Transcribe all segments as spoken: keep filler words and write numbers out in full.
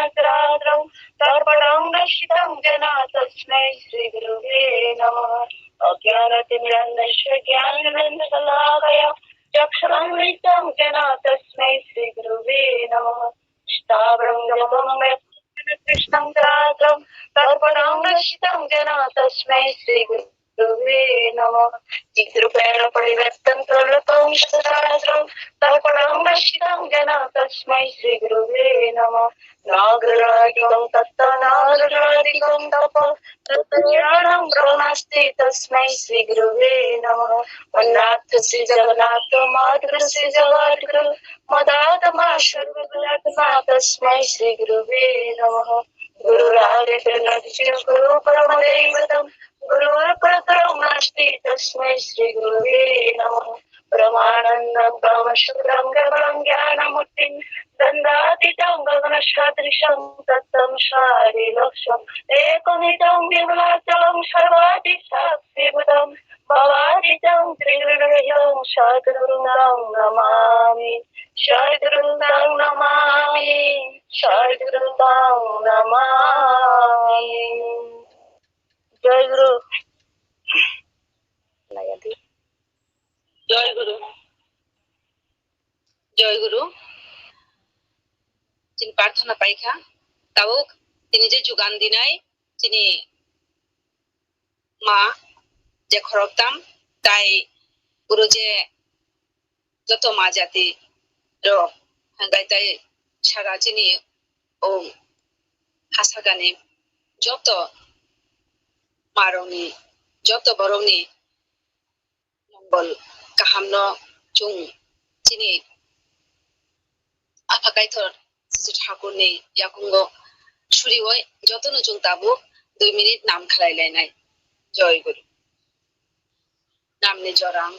नेत्रनेत्रं तर्पणं दर्शितं येन तस्मै श्रीगुरुवे नमः। अज्ञानतिमिरान्धस्य ज्ञानाञ्जनशलाकया चक्षुरुन्मीलितं येन तस्मै श्रीगुरुवे नमः। स्थावरं जङ्गमं कृष्णं तर्पणं दर्शितं येन तस्मै श्रीगुरुवे नमः। चिद्रूपेण परिव्यक्तं त्रिलोकं सचराचरं तर्पणं दर्शितं येन तस्मै श्रीगुरुवे नमः। नागराधिकं तप्तं नागराधिकं तपः तत्र ज्ञानं ब्रह्मास्ति तस्मै श्रीगुरुवे नमः। वन्नाथ श्रीजगन्नाथ मातृ श्रीजगद्गुरु मदात्मा सर्वगुणात्मा तस्मै श्रीगुरुवे नमः। गुरुरादित्यं गुरु परमदैवतं गुरुः परतरो नास्ति तस्मै श्रीगुरुवे नमः। ब्रह्मानन्दं ब्रह्मसूत्रं केवलं ज्ञानमूर्तिं दण्डातीतं गगनसदृशं तत्त्वमसि लक्ष्यम् एकमेकं विमलाचलं सर्वादिसाक्षिभूतं भावातीतं त्रिगुणरहितं सद्गुरुं तं नमामि। सद्गुरुं तं नमामि। सद्गुरुं तं नमामि। जय गुरु। जय गुरु। जय गुरु। Chini prarthana paikha. Tabuk tini je jugan dinai chini ma je khoroktham tai guru je joto ma jati rok hwnkhai tai sara chini o hasagani joto marokni joto borokni mongol kahamno chwng chini Apha Kaitor Jisu Thakurni yakungo suriwi jotono chwng tabuk dui minute nam khlai lainai. Joy Guru. Namni jorang.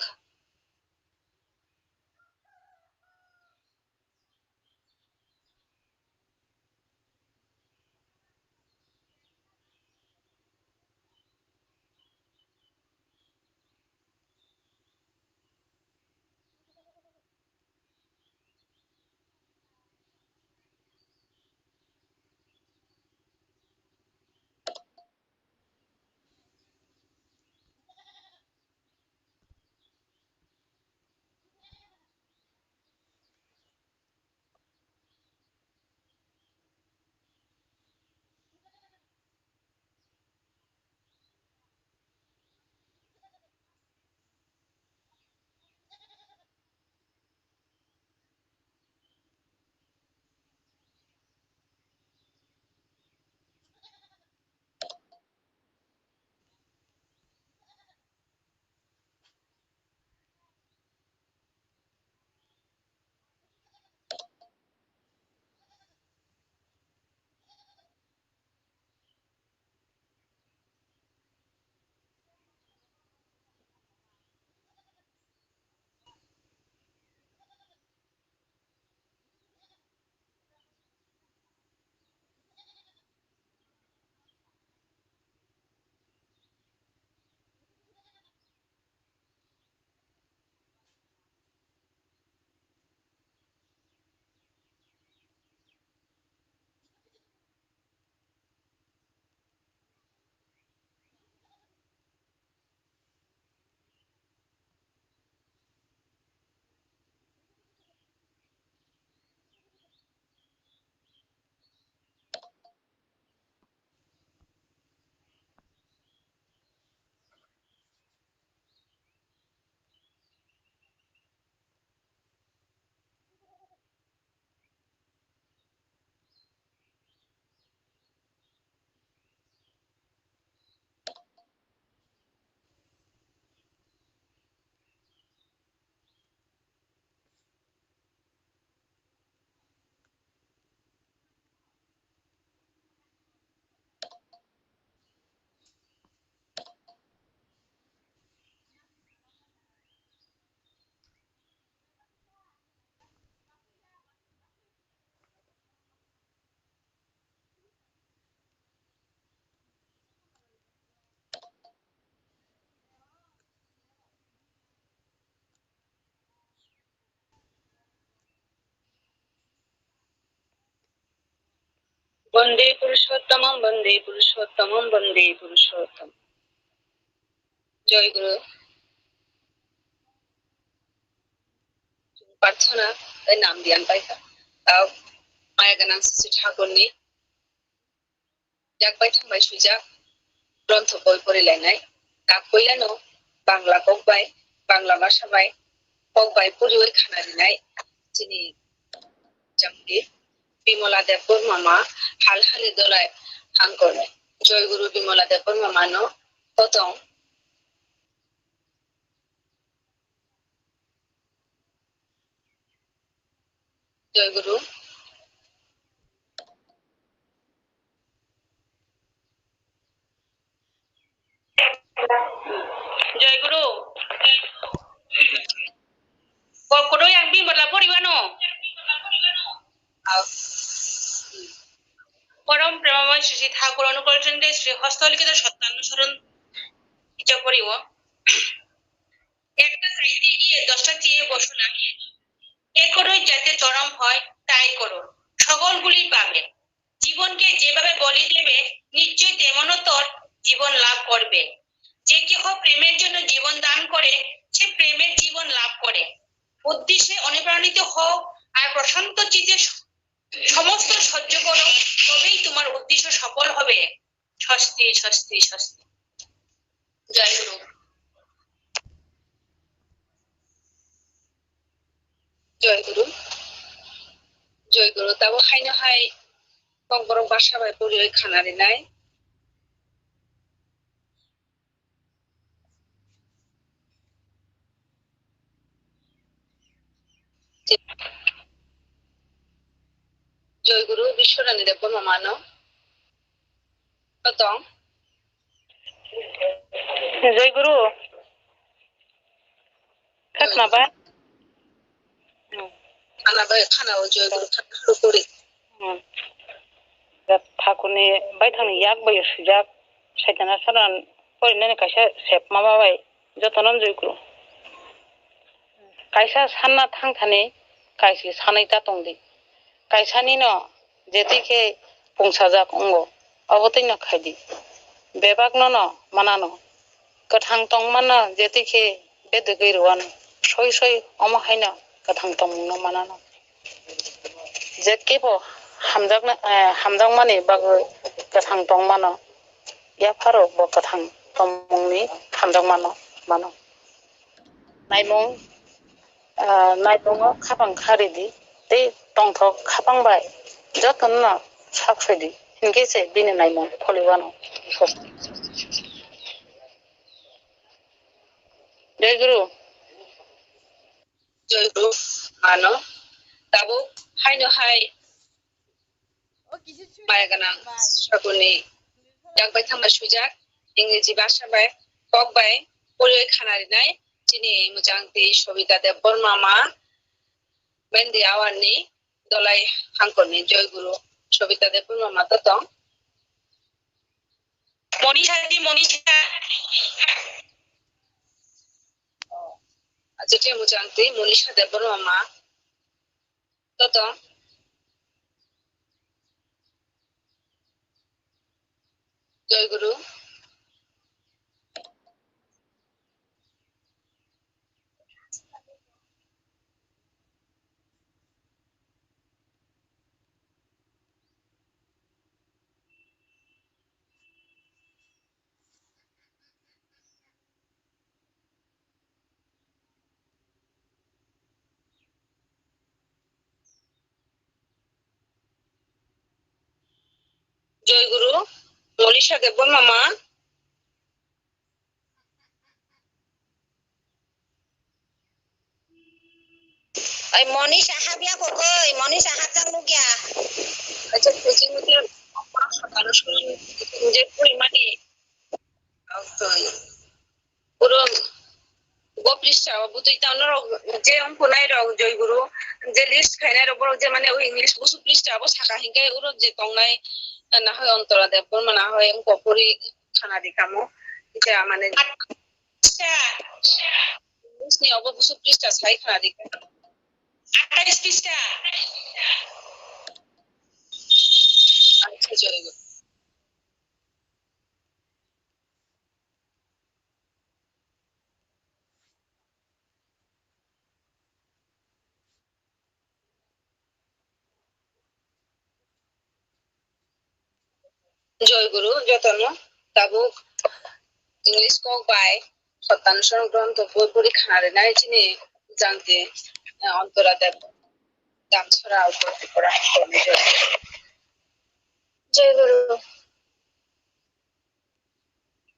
Bande Purushottamam, Bande Purushottamam, Bande Purushottam. Joy Guru. Prarthana tei nam diyan paikha. Tao maya ganang Sisi Thakurni yak bai thang bai swijak gronth boi porilainai. Tak puilano Bangla kok bai, Bangla bhasha bai, kok bai poriwi khana rinai chini jangdi Bimola Debbarma ma hal hali dolai hangkorni. Joy Guru Bimola Debbarma mano totong. Joy Guru. Joy Guru. Kokoro yang Bimola poriwano. Au. পরম প্রেমময় শ্রী শ্রী ঠাকুর অনুকূল চন্দ্রের শ্রী হস্তলিখিত সত্যানুসরণ ইচ্ছা করিব। একটা সাইডে গিয়ে দশটা চেয়ে বসো না। এ করোই যাতে চরম হয়, তাই করো, সকলগুলি পাবে। জীবনকে যেভাবে বলি দেবে, নিশ্চয় তেমনতর জীবন লাভ করবে। যে কেহ প্রেমের জন্য জীবন দান করে, সে প্রেমের জীবন লাভ করে। উদ্দেশ্যে অনুপ্রাণিত হও আর প্রশান্ত চিত্তে স-, সমস্ত সহ্য করো, তবেই তোমার উদ্দেশ্য সফল হবে। স্বস্তি, স্বস্তি, স্বস্তি। জয় গুরু। Joy Guru. Joy Guru. Tabo haino hai kokborok bhasha bai poriwi khana rinai. Joy Guru Biswarani Debbarma mano. Tong. Joy Guru. Khakma ba? Hmm. Khana bai khana o Joy Guru khana kori. Hmm. Da Thakurni baithangni yak bai swijak, Saitana Saran porinani kaisa sep mama bai jotono Joy Guru. Kaisa sanna thangthani kaisi sanwi ta tongdi. Kaisanino Jetwi khe pungsajak wngo, obo twino khai di. Bebak nono manano. Kwthang tong manno, jetwi khe bedwgwi rwano. Soi soi omo haino kwthang tongmungno manano. Je kebo hamjakna, eh, hamjakmani bagwi kwthang tong mano, yapharo bo kwthang tongmungni hamjakmano mano. Naimung, ah, naimungo khapang kha ridi tei tongthok khapang bai jotono sak soi di, hinkhe se bini naimung pholiwano. Jai Guru. Jai Guru, mano. Tabuk haino hai maya gwnang Thakurni yak bai thangma swijak, Ingreji bhasha bai kok bai poriwi khana rinai chini mwchang twi Sobita Debbarma ma, Mendi Awarni dolai hangkorni Joy Guru Sobita Debbarma ma to tong. Monisha di, Monisha. Acha, chini mwchang twi Monisha Debbarma ma. Totong. Joy Guru. Joy Guru, Monisha Debbarma ma. Ai Monisha hapya kokoi, Monisha hapjak nukya. Acha, coaching meeting, je puri mani. Oro bo plistra o butui ta norok je wngkhu nai rok Joy Guru je list khainai rok borok je mane o English busu plistra bo saka hinkhe oro je tongnai nahoi Antora Debbarma nahoi wngkha pori khana di kamo je mane English ni obo busu plistra sai khana di kamo. আঠাইশ পৃষ্ঠা। Acha, joy guru. Joy guru, jotono tabuk English kok bai Sottanusor gronto boi pori khana rinai chini jangti, eh, Ontora Deb Damsora Uttor Tripura. Joy guru.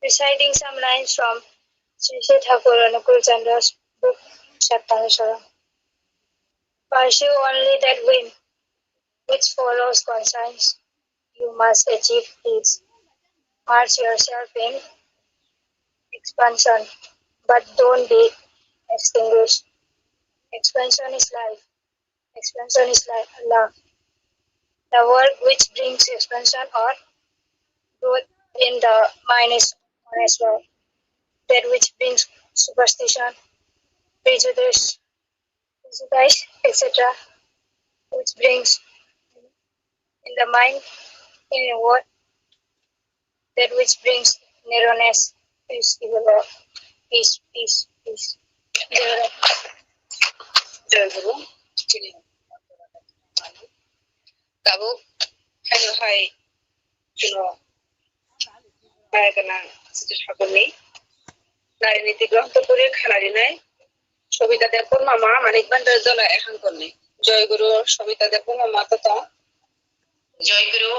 Reciting some lines from Sri Sri Thakur Anukul Chandra's book Sottanusora. Pursue only that whim which follows conscience. You must achieve peace. Merge yourself in expansion, but don't be extinguished. Expansion is life. Expansion is life. Love. The work which brings expansion or growth in the mind is one as well. That which brings superstition, prejudice, prejudice, et cetera, which brings in the mind, in a word, that which brings narrowness. Peace, peace, peace, peace. Joy guru. Chini. Tabuk haino hai chwngno maya gwnang Sri Thakurni nari niti gronto pori khana rinai Sobita Debbarma ma Manik Bhandar Dola Ehangkorni. Joy guru Sobita Debbarma ma to tong. Joy guru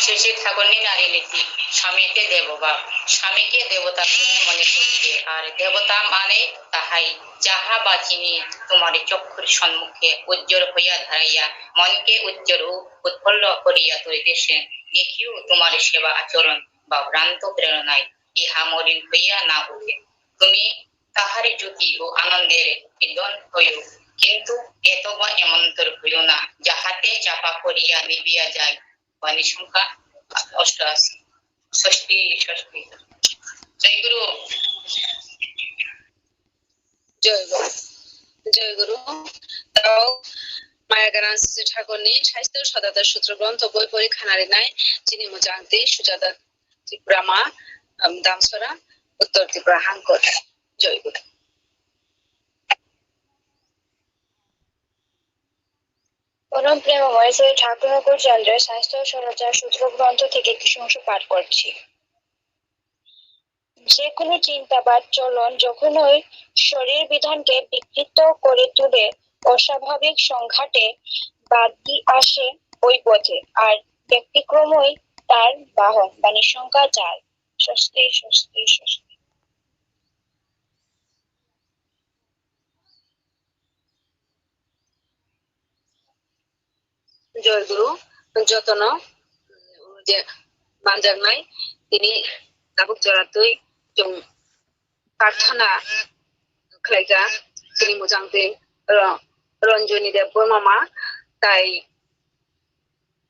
Sri Sri Thakurni nari niti, স্বামীকে দেবভাব, স্বামীকে দেবতা বলে মনে করবে। আর দেবতা মানে তাহাই, যাহা বা যিনি তোমার চক্ষুর সম্মুখে উজ্জ্বল হইয়া দাঁড়াইয়া মনকে উজ্জ্বল ও উৎফুল্ল করিয়া তুলিতেছেন। দেখিও তোমার সেবা আচরণ বা ভ্রান্ত প্রেরণায় ইহা মলিন হইয়া না উঠে। তুমি তাহার জ্যোতি ও আনন্দের নিদন হইও, কিন্তু এত বা এমনতর হইও না, যাহাতে চাপা পড়িয়া নিবিয়া যায়। বাণী সংখ্যা অষ্টআশি, ষষ্ঠী, ষষ্ঠী। জয় গুরু। জয় গুরু। জয় গুরু। Tao maya gwnang Sri Thakurni Sahitya Sodata Sutro gronto boi pori khana rinai chini mujangti Sujata Tripura ma, um, Damsora, Uttor Tripura Hangkor. Joy guru. পরম প্রেমময় শ্রী ঠাকুর অনুকূল চন্দ্রের স্বাস্থ্য সদাচার সূত্র গ্রন্থ থেকে কিছু অংশ পাঠ করছি। যে কোনো চিন্তাবাদ চলন যখনই শরীর বিধানকে বিকৃত করে তুলে, অস্বাভাবিক সংঘাতে বাধা আসে ওই পথে, আর ব্যতিক্রমই তার বাহন, মানে সংখ্যা চার। স্বস্তি, স্বস্তি, স্বস্তি। Joy guru, jotono je manjaknai tini tabuk joratwi chwng prarthana khlaijak chini mujangti Ro-, Ranjoni Debbarma ma tai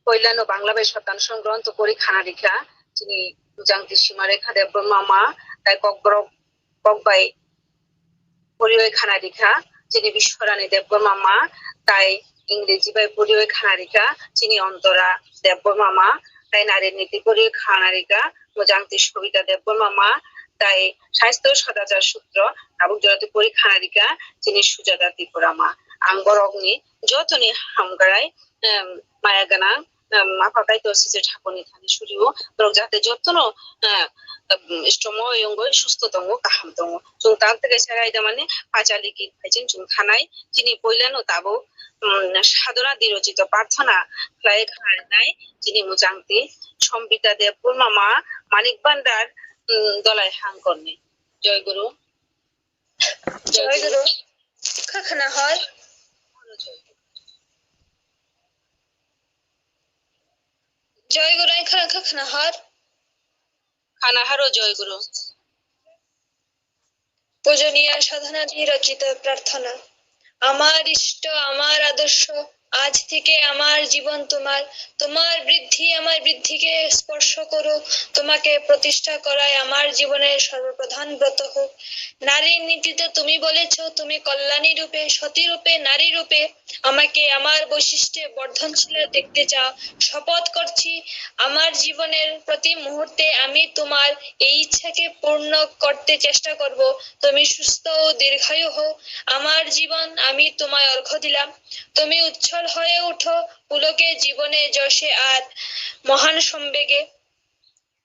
Poilano Bangla bai Sottanusor gronto pori khana rikha, chini mujangti Simarekha Debbarma ma, tai Kokborok kok bai poriwi khana rikha, chini Biswarani Debbarma ma, tai Ingreji bai poriwi khana rikha, chini Ontora Debbarma ma, tai nari niti poriwi khana rikha, mujangti Sobita Debbarma ma, tai Sahitya Sodachar Sutro, tabuk joratwi pori khana rikha, chini Sujata Tripura ma. Ang borokni jotoni hamkrai, em, maya gwnang, em, Apha Kaitor Sri Thakurni thani surio, borok jate jotono, eh, em, strongwi wngwi susto tongo, kaham tongo. Chwng tak tei kaisa raida mani pachali git phaiching chwng thanai, chini poilano tabuk, em, sadhana dirojito prarthana khlai kharinai, chini mujangti Sombita Debbarma ma, Manik Bhandar, em, Dolai Hangkorni. Joy Guru. Joy Guru. Kha khna hor. Joy Guru, ai khna, kha khna hor. Khna haro Joy Guru. পূজনীয় সাধনা নিরচিত প্রার্থনা। আমার ইষ্ট, আমার আদর্শ, আজ থেকে আমার জীবন তোমার, তোমার বৃদ্ধি আমার বৃদ্ধি, কে স্পর্শ করুক, তোমাকে প্রতিষ্ঠা করায় আমার জীবনের সর্বপ্রধান ব্রত হোক। নারীর নীতিতে তুমি বলেছ, তুমি কল্যাণী রূপে, সতী রূপে, নারী রূপে আমাকে আমার বৈশিষ্ট্যে বর্ধনশীলা দেখতে চাও। শপথ করছি, আমার জীবনের প্রতি মুহূর্তে আমি তোমার এই ইচ্ছাকে পূর্ণ করতে চেষ্টা করব। তুমি সুস্থ ও দীর্ঘায়ু হও। আমার জীবন আমি তোমায় অর্ঘ্য দিলাম। তুমি উচ্ছল হয়ে উঠো পুলকে, জীবনে, যশে আর মহান সম্বেগে।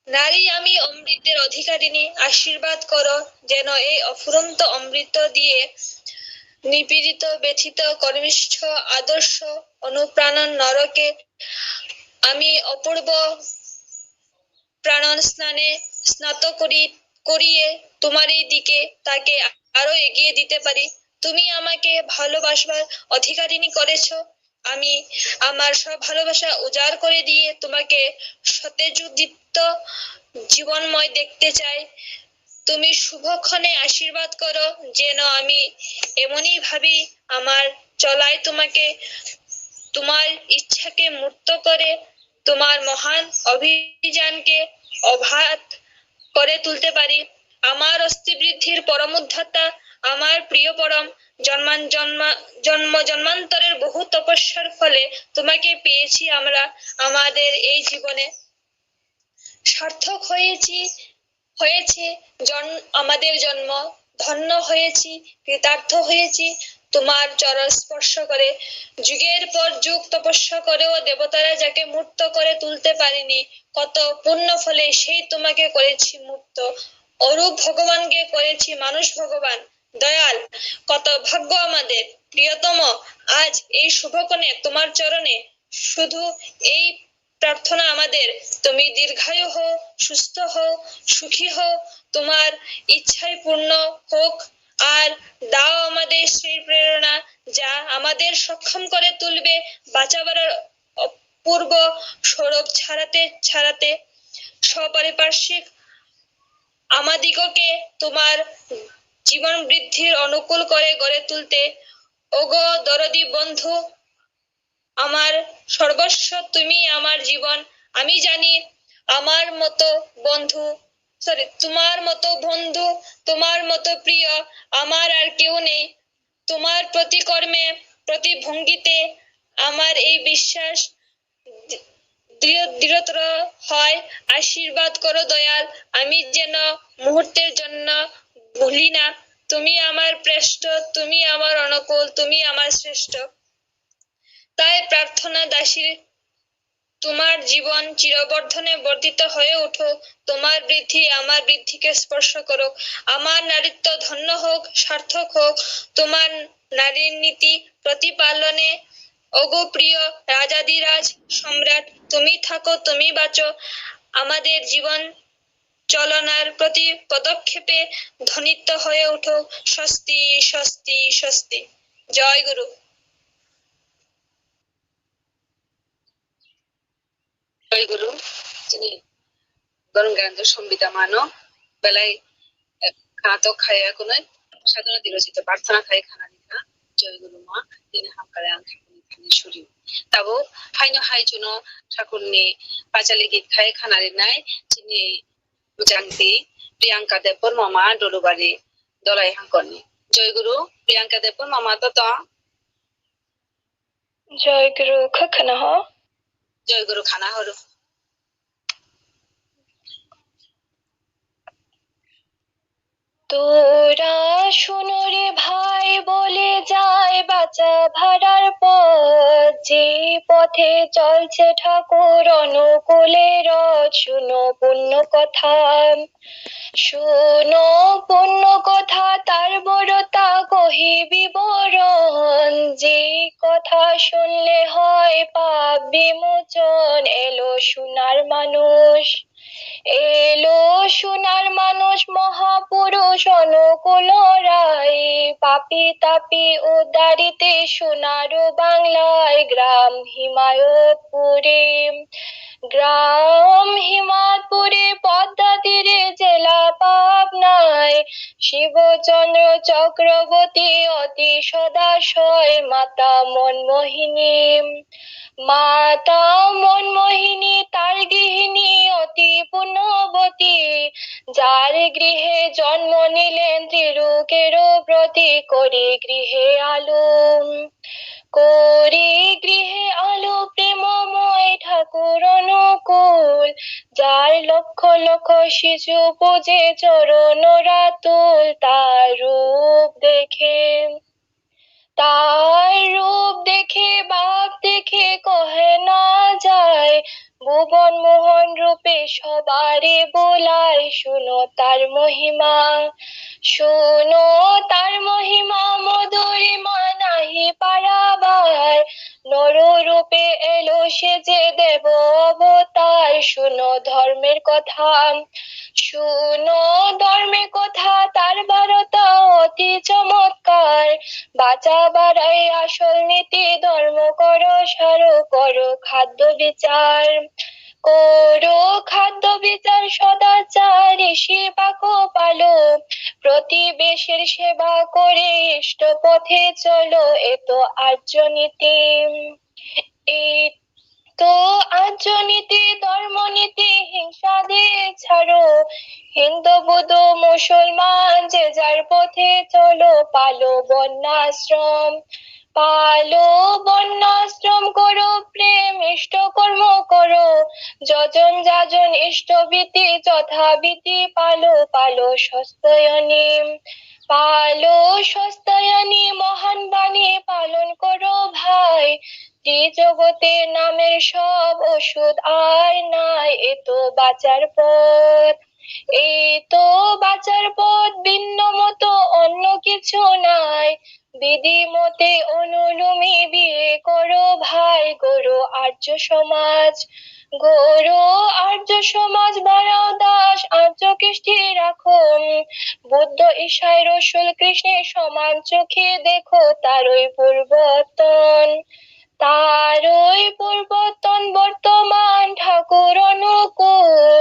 নারী আমি অমৃতের অধিকারিণী, আশীর্বাদ করো যেন এই অফুরন্ত অমৃত দিয়ে নিপীড়িত, ব্যথিত, কর্মিষ্ঠ, আদর্শ, অনুপ্রাণন নরকে আমি অপূর্ব প্রাণন স্নানে স্নাত করি, করিয়ে তোমার এই দিকে তাকে আরো এগিয়ে দিতে পারি। তুমি আমাকে ভালোবাসবার অধিকারিণী করেছো। আমি আমার সব ভালোবাসা উজাড় করে দিয়ে তোমাকে সতেজোদ্দীপ্ত জীবনময় দেখতে চাই। তুমি শুভক্ষণে আশীর্বাদ করো যেন আমি এমনই ভাবি আমার চলায় তোমাকে, তোমার ইচ্ছাকে মূর্ত করে তোমার মহান অভিযানকে অবাধ করে তুলতে পারি। আমার অস্থি বৃদ্ধির পরম উদ্ধাতা, আমার প্রিয় পরম, জন্মান-, জন্মা-, জন্ম জন্মান্তরের বহু তপস্যার ফলে তোমাকে পেয়েছি আমরা আমাদের এই জীবনে। সার্থক হয়েছি, হয়েছে জন-, আমাদের জন্ম, ধন্য হয়েছি, কৃতার্থ হয়েছি তোমার চরণ স্পর্শ করে। যুগের পর যুগ তপস্যা করেও দেবতারা যাকে মূর্ত করে তুলতে পারেনি, কত পুণ্য ফলে সেই তোমাকে করেছি মুক্ত, অরূপ ভগবানকে করেছি মানুষ ভগবান। দয়াল, কত ভাগ্য আমাদের, প্রিয়তম, আজ এই শুভক্ষণে তোমার চরণে শুধু এই প্রার্থনা আমাদের, তুমি দীর্ঘায়ু হও, সুস্থ হও, সুখী হও, তোমার ইচ্ছাই পূর্ণ হোক। আর দাও আমাদের সেই প্রেরণা যা আমাদের সক্ষম করে তুলবে বাঁচা বাড়ার অপূর্ব সৌরভ ছাড়াতে ছাড়াতে সপারিপার্শ্বিক আমাদিগকে তোমার জীবন বৃদ্ধির অনুকূল করে গড়ে তুলতে। ওগো দরদি বন্ধু, আমার সর্বস্ব, তুমি আমার জীবন। আমি জানি আমার মতো বন্ধু, সরি, তোমার মতো বন্ধু, তোমার মতো প্রিয় আমার আর কেউ নেই। তোমার প্রতি কর্মে, প্রতি ভঙ্গিতে আমার এই বিশ্বাস দৃ-, দৃঢ়তর হয়। আশীর্বাদ করো দয়াল, আমি যেন মুহূর্তের জন্য ভুলি না, তুমি আমার প্রেষ্ঠ, তুমি আমার অনুকূল, তুমি আমার শ্রেষ্ঠ। তাই প্রার্থনা দাসীর, তোমার জীবন চিরবর্ধনে বর্ধিত হয়ে উঠুক, তোমার বৃদ্ধি আমার বৃদ্ধিকে স্পর্শ করুক, আমার নারীত্ব ধন্য হোক, সার্থক হোক, তোমার নারীর নীতি প্রতিপালনে। ওগো প্রিয় রাজাধিরাজ সম্রাট, তুমি থাকো, তুমি বাঁচো, আমাদের জীবন চলনার প্রতি পদক্ষেপে ধ্বনিত হয়ে উঠুক, স্বস্তি, স্বস্তি, স্বস্তি। জয় গুরু। Jai Guru, chini Gorong Gangde Sombita mano, belai, eh, khana tok khaya kunoi, sadhana dirojito prarthana khai khana dikha, Jai Guru ma, tini hamkare ang thani thani suri. Tabo, phaino hai chuno thakurni pachali git khai khana rinai, chini bujangti, Priyanka Debbarma ma, Dolubari, Dolai hangkorni. Jai Guru, Priyanka Debbarma ma toto. Jai Guru, kha khana ho. Jai Guru khana horo. তোরা শুনো রে ভাই, বলে যায় বাঁচা ভাড়ার পথ, যে পথে চলছে ঠাকুর অনুকূলে রথ, শুনো পুণ্য কথা। শুনো পুণ্য কথা, তার বড়তা কহি বিবরণ। যে কথা শুনলে হয় পাপ বিমোচন। এলো সোনার মানুষ, এলো সোনার মানুষ, মহাপুরুষ অনুকূল রায়। পাপী তাপী উদ্ধারিতে সোনার বাংলায়, গ্রাম হিমায়তপুরে। গ্রাম হিমায়তপুরে পদ্মা তীরে জেলা পাবনায়, শিবচন্দ্র চক্রবর্তী অতি সদাশয়, মাতা মনমোহিনী, মাতা মনমোহিনী তার গৃহিণী। তার গৃহে জন্ম নিলেন ত্রিলোকেরও প্রতি করি গৃহে আলো। করি গৃহে আলো প্রেমময় ঠাকুর অনুকূল, যার লক্ষ লক্ষ শিশু পূজে চরণ রাতুল। তার রূপ দেখে, তার রূপ দেখে, ভাব দেখে কহে না যায়, ভুবন মোহন রূপে সবারে বুলায়। শুনো তার মহিমা, শুনো তার মহিমা, মধুরিমা নাহি পারাবার। নর রূপে এলো সে যে দেব অবতার। শুনো ধর্মের কথা, শুনো ধর্মের কথা, তার বারতা অতি চমৎকার। বাঁচা বাড়াই আসল নীতি, ধর্ম করো সারো, করো খাদ্য বিচার। করো খাদ্য বিচার সদাচার, ঋষি পাখো পালো, প্রতিবেশীর সেবা করে ইষ্ট পথে চলো, এ তো আর্য নীতি। এই তো আর্য নীতি, ধর্ম নীতি, হিংসা দিয়ে ছাড়ো। হিন্দু, বৌদ্ধ, মুসলমান, যে যার পথে চলো। পালো বর্ণাশ্রম, পালো বর্ণাশ্রম, করো প্রেম, ইষ্ট কর্ম করো। যজন যাজন ইষ্টবিধি, যথাবিধি পালো। পালো সস্তায়নী, পালো সস্তায়নী, মহান বাণী পালন করো ভাই। ত্রিজগতে নামের সব ওষুধ আর নাই, এ তো বাঁচার পথ, এ তো বাঁচার পথ, ভিন্ন মতো অন্য কিছু নাই। বিধি মতে অনুলোমে বিয়ে করো ভাই, গড়ো আর্য সমাজ, গড়ো আর্য সমাজ, বাড়াও দাস আর্য কৃষ্টি রাখো। বুদ্ধ, ঈশায়, রসুল, কৃষ্ণের সমান চোখে দেখো, তারই পূর্বতন, তারই পূর্বতন বর্তমান ঠাকুর অনুকূল।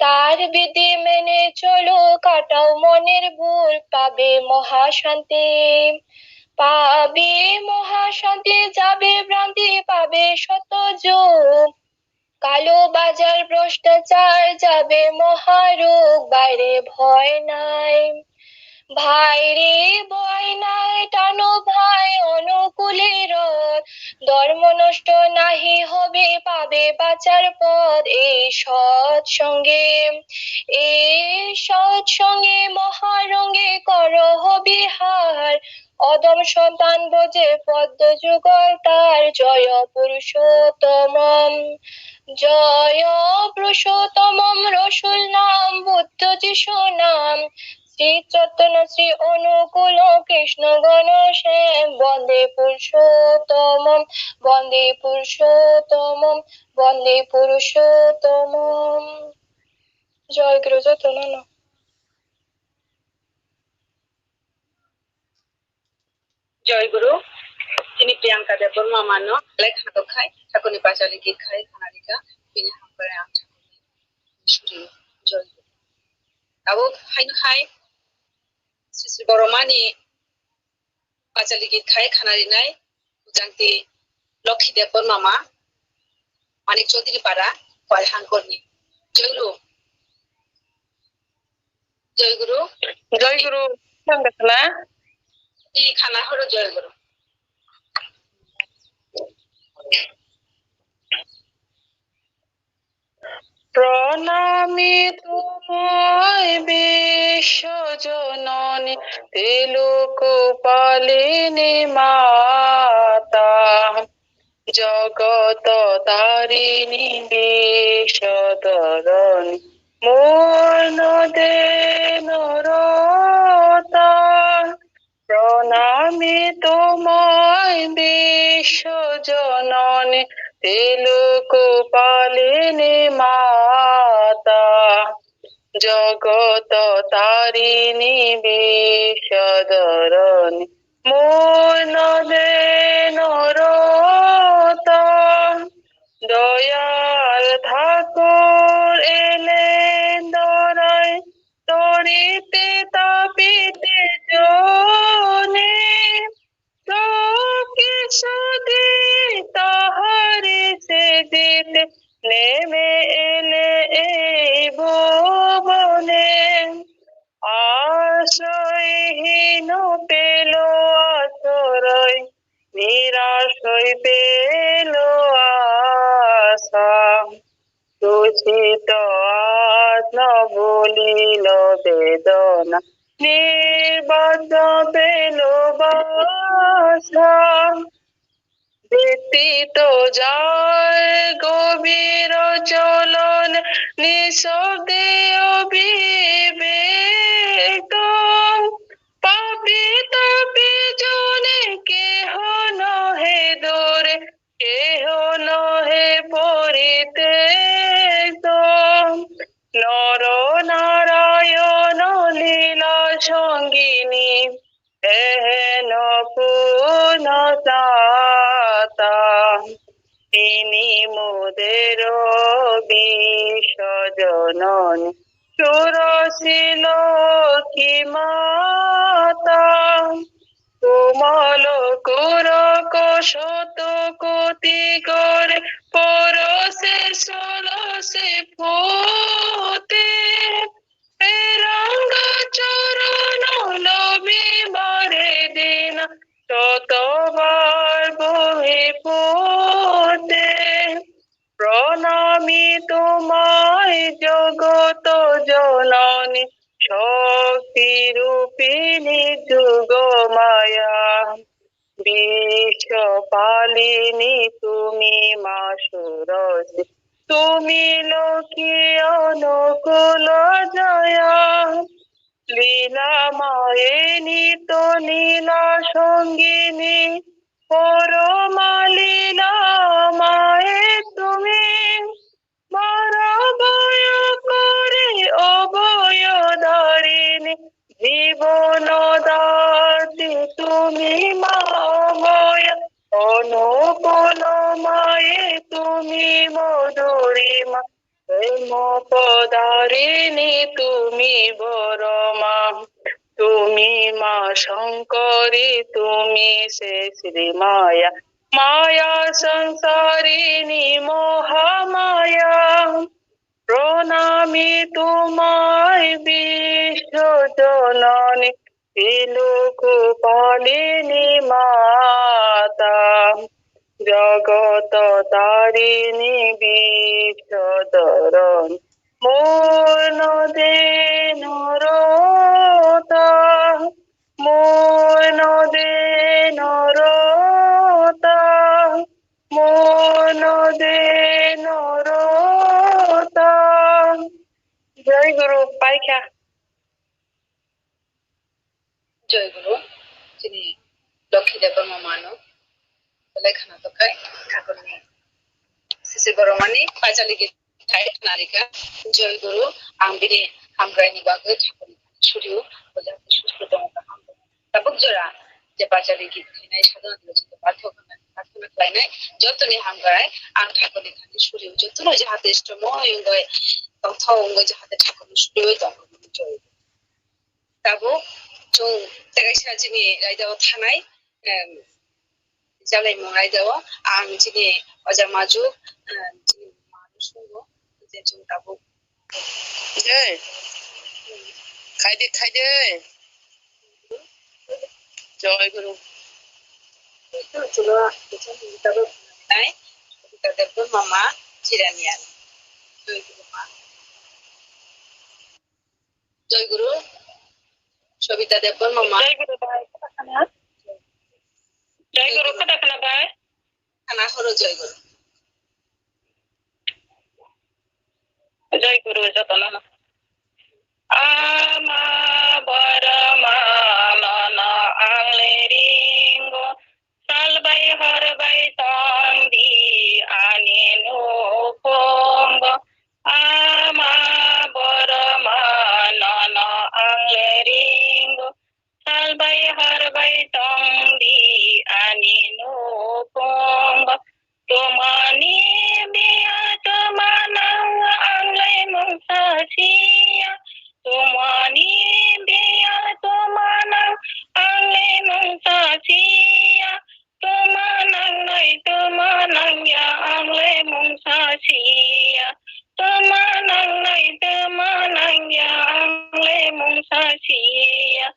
তার বিধি মেনে চলো, কাটাও মনের ভুল, পাবে মহাশান্তি, পাবে মহাশান্তি, যাবে ভ্রান্তি, পাবে সত্য যুগ। কালো বাজার, ভ্রষ্টাচার, যাবে মহারোগ, বাইরে ভয় নাই, বাইরে ভয় নাই, টানো ভাই অনুকূলে রথ। ধর্ম নষ্ট নাহি হবে, পাবে বাঁচার পথ। এই সৎসঙ্গে, এই সৎসঙ্গে মহারঙ্গে করহ বিহার। অধম সন্তান ব্রজে পদ্ম যুগল তার। জয় পুরুষোত্তমম, জয় পুরুষোত্তমম, রসুল নাম বুদ্ধ যিশু নাম। শ্রী চৈতন্য শ্রী অনুকূল কৃষ্ণ গণ সেব। বন্দে পুরুষোত্তমম, বন্দে পুরুষোত্তমম, বন্দে পুরুষোত্তমম। জয় গুরু, যত নন। Joy Guru, chini Priyanka Debbarma mano, belai khana dokkhai, thakurni bachali git khai khana rikha, bini hamkrai ang thakurni suri, Joy Guru. Tabuk haino hai, Sri Sri Boromani bachali git khai khana rinai, bujangti Lokhi Debbarma ma, Manik Chaudhary Para, Koilhangkorni. Joy Guru. Joy Guru. Joy Guru. Thang khna. Ni khana horo Joy Guru. প্রণামী তোমায় বিশ্বজননী, ত্রিলোক পালিনী মাতা। জগত তারিণী বিশ্বধরণী, মূল নদে নরতা। প্রণামী তোমায় বিশ্বজননী, ত্রিলোক পালিনী মাতা। জগত তারিণী বিশ্বধরণী, মূল নদে নরতা। দয়াল ঠাকুর এলেন ধরায়, তরিতে তাপিতে জনে। সখী সুধী তাহারি সেজিতে, নেমে এলে এই ভুবনে। Sito asno bulilo bedona, nirbacha pelo basa. Bitito jai gobiro cholon, nisabde obibekto. Papi tapi jone keho no he dore, keho no he poritekto. Noro Narayono lila songini, eheno puno sata. Tini modero bisho jononi, Surasi Lokhi Mata. Tumalo kuroko shoto koti gore, porose solose pute. Eranga chorono lobi mare dina, shotobar bumi pute. Pranami tumai jogoto jononi, shokti rupini jugo maya. Bisho palini tumi ma Surasi, tumi Lokhi anukulo jaya. Lila maye nito nila songini, poroma lila maye tumi. Mara boyo kore oboyo darini, jibono dati tumi ma oboya, onukulo maye tumi modurima. Premo podarini tumi boroma, tumi ma Shankari, tumi se Sri Maya, maya sansarini moha maya. Pranami tumai bisho jononi, Silukupalini mata, jagat tarini bishodoron, murno deno rota, murno deno rota, murno deno rota. Jai Guru, paikha. Joy Guru, chini Lokhi Debbarma mano, belai khana tokhai, thakurni sisi boromani paichaligi thai narika. Joy Guru, ang bini hamkraini bagwi thakurni suriu, bojak sustu tongo kaham. Tabuk jora, je paichaligi thainai sadhana dilo chini prarthana, prarthana khlainai, jotoni hamkrai, ang thakurni thani suriu, jotono jahate istomo wngwi, tongthok wngwi jahate thakurni suriu tongo. Joy Guru. Tabuk chwng tei kaisa chini raidao thanai, em, jalaimung raidao ang chini oja majuk, em, chini manu sungo, je chwng tabuk. Jai. Khaidi, khaidi. Joy Guru. Chwng tabuk nai, Debbarma ma Chiranian. Joy Guru ma. Joy Guru, Sobita Debbarma ma. Joy Guru bai, khatakna. Joy Guru, khatakna bai. Khana horo Joy Guru. Joy Guru, jotono. Ama boroma nono ang le ringo. Salbai horbai tongdi ani nukhungo, ama boroma nono ang le ringo. Salbai horbai tongdi ani nukhungo, tumani biya tumanang ang le mungsa siya. Tumani biya tumanang ang le mungsa siya. Tumanang nai tumanang ya ang le mungsa siya. Tumanang nai tumanang ya ang le mungsa siya.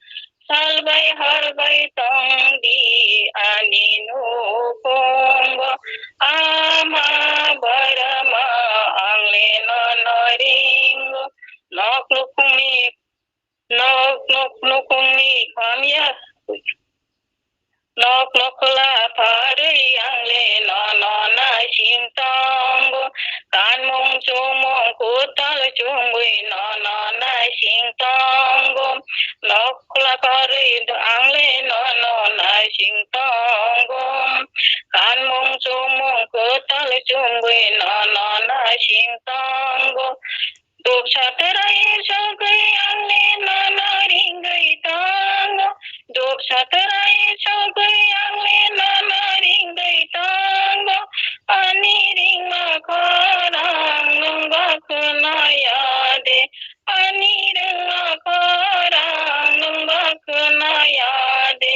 Salbai horbai tongdi ani nukhungo, ama boroma ang le nono Kwtal chumui nono naising tongo, nok khwla karwi ang le nono naising tongo. Kanmung chumung kwtal chumui nono naising tongo. Dopsa twrai sogwi ang le nono ringwi tongo. Dopsa twrai sogwi ang le nono ringwi tongo. Ani ringma khorang nwng ba khwnaya de. Ani ringma khorang nwng ba khwnaya de.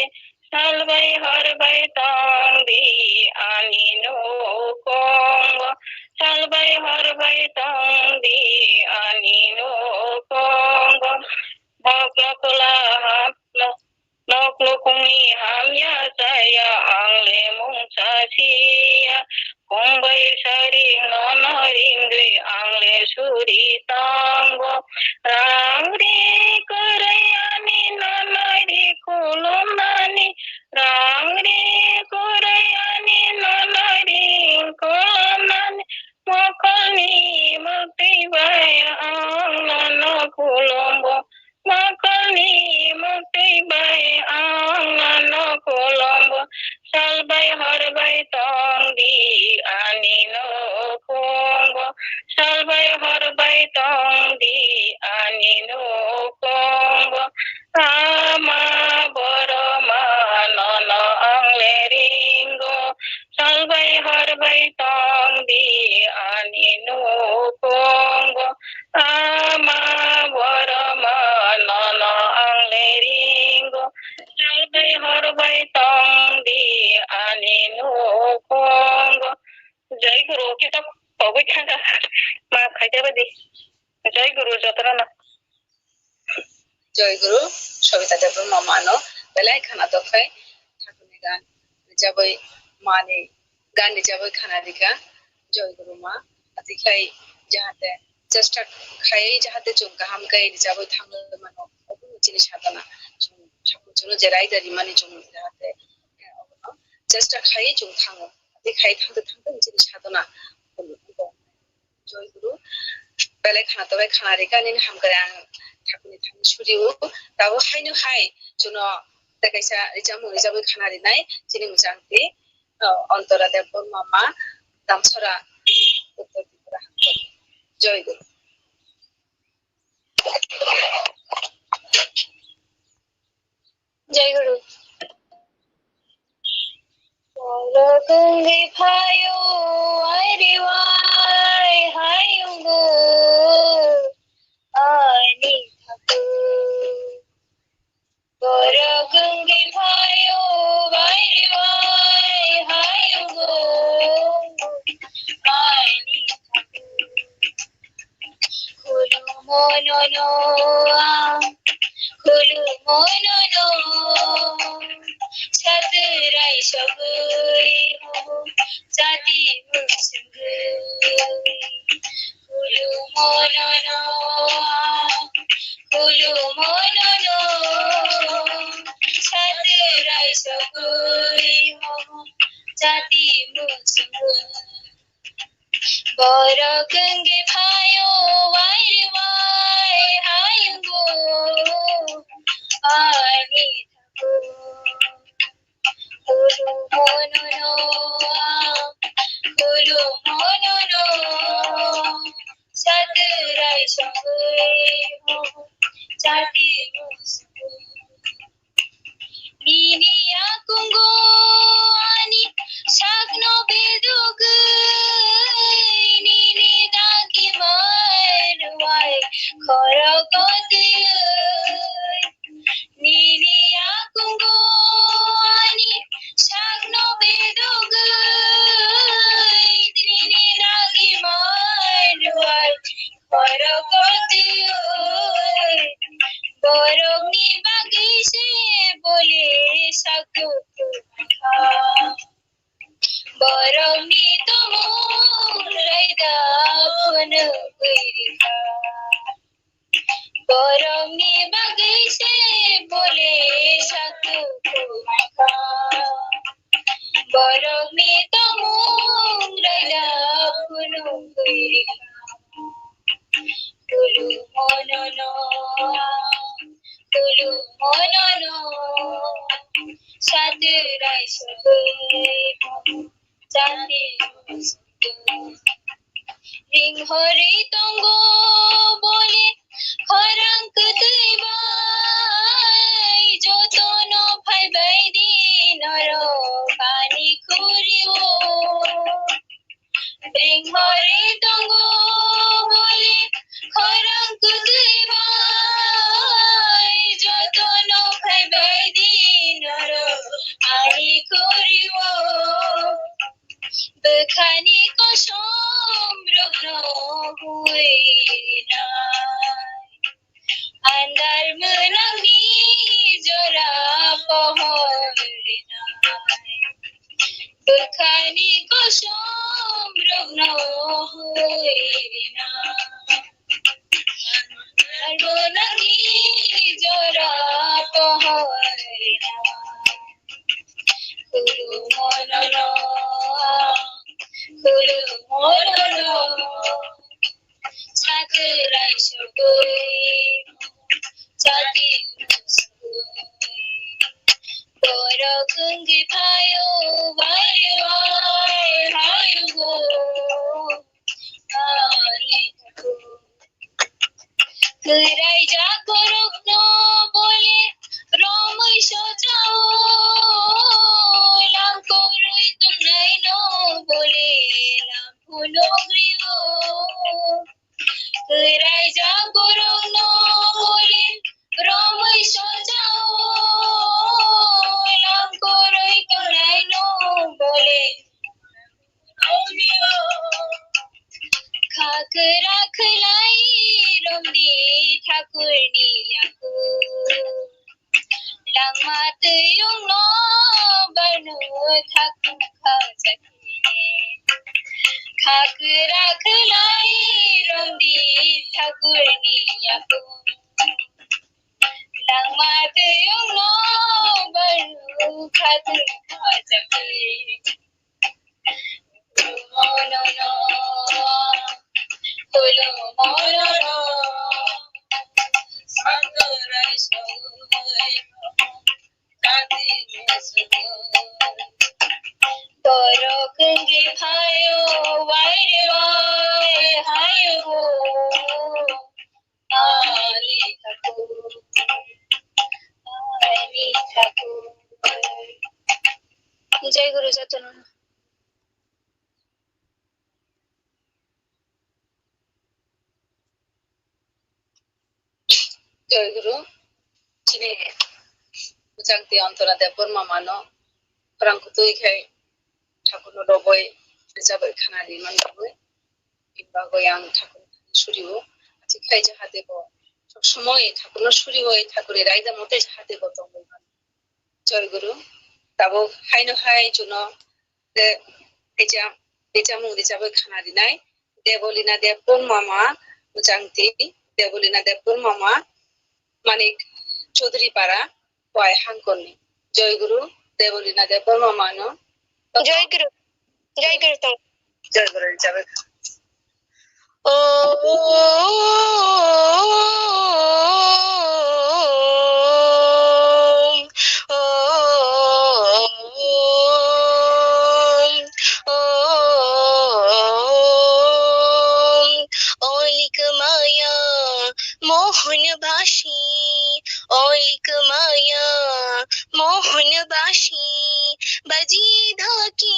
Salbai horbai tongdi ani nukhungo. Salbai horbai tongdi ani nukhungo. Bokno kwla hapno. Nok nukhungni hamya chaya ang le mungsa siya. Khungbai saring nono ringwi ang le suri tongo. Rang ri kwrwi ani nono ri khulumnani. Rang ri kwrwi ani nono ri khulumnani. Mokolni mwktwi bai ang nono khulumbo. Mokolni mwktwi bai ang nono khulumbo. Salbai horbai tongdi ani nukhungo. Salbai horbai tongdi ani nukhungo. Ama boroma nono ang le ringo. Salbai horbai tongdi ani nukhungo. Ama boroma nono ang le ringo. Salbai horbai tongdi ani nukhungo. Jai Guru, kitab pogwi thangkha. Maaf khaijabadi. Jai Guru jotono. Joy Guru, Sobita Debbarma mano belai khana tongkhai, thakurni gan rijabwi mani gan rijabwi khana rikha, Joy Guru ma, atikhai jahate chesta khai jahate chwng kaham khe rijabwi thangwi mano, obo chini sadhana, chwng thakur chwngno je raida rimani chwng jahate, eh, obono chesta khai chwng thango, atikhai thangte thangte chini sadhana. Joy Guru, belai khana tobai khana rikha nini hamkrai ang thakurni thani suri o. Tabuk haino hai chwngno tei kaisa rijamung rijabwi khana rinai chini mwchangtwi, uh, Antora Debbarma ma Damsora, Uttor Tripura. Joy Guru. Jai Guru. Borok wngwi phaio, airi wai hayungo ani thakur. Borok wngwi phaio, airi wai hayungo ani thakur. Khulumo nono ang, khulumo nono. Satrai sogwi mo, jati mwswngwi. Khulumo nono ang, khulumo nono. Satrai sogwi mo, jati mwswngwi. Borok wngwi phaio, wairi wai hayungo ani thakur. Khulumo nono, khulumo nono. Satrai sogwi mo, jati mwswngwi. Nini yakungo ani sakno bedogwi, nini dagi mai rwai khorokotwi. Nini yakungo ani sakno bedogwi, nini dagi mai rwai khorokotwi. Borokni bagwi se bole sakno tongkha. Borokni tomung raida phunugwi rikha. Borokni bagwi se bole sakno tongkha. Borokni tomung raida phunugwi rikha. Monono, tulu monono, satirai sogoi, jati sogoi. Ring hori tongo bole, khorang kwtwi bai, jotono phaibai di norok ani khuri o. Ring hori tongo bole, khorang kwtwi bai, jotono phaibai di norok ani khuri o. Bwkhani kosom rokno huirinai, andar mwnangni jora pohor rinai. Bwkhani kosom rokno huirinai, andar mwnangni jora pohor rinai. Khulumono, khulumono, sakrai sogoi, jati sogoi. Borok wngwi phaio, wai wai haio go, ani thakur. Kwraijak borokno bole romwi sochao, langkorwi tongnaino bole lamphunugrio. Kwraijak borokno bole romwi sochao, langkorwi tongnaino bole Kha kwra khwlai romdi thakurni yaku. Langma twiwngno barno thakur kha chakhe. Kha kwra khwlai romdi thakurni yaku. Langma twiwngno barno thakur kha chakhe. Borok wngwi phaio, waire wai haio. Ani thakur, ani thakur. Jai Guru jotono. Jai Guru, chini bwchangtwi Antona Debbarma mano khorang kwtwi khai Thakurno robwi rwchapwi khwnadi man bagwi, bini bagwi ang Thakurno surio. Achi khai jahate bo sob somoi Thakurno suriwi Thakurni raida mote jahate bo tongwi mano. Jai Guru, tabuk haino hai chuno de, techa, techa mung rwchapwi khwnadinai Debolina Debbarma mama, bwchangtwi Debolina Debbarma mama, Manik Chaudhary Para, Wai Hangkonni. Jai Guru, Debolina Debbarma mano. Jai Guru. Jai Guru tong. Jai Guru, jai Guru. Om, om, om, olik maya mohon basi, olik maya mohon basi, baji dhaki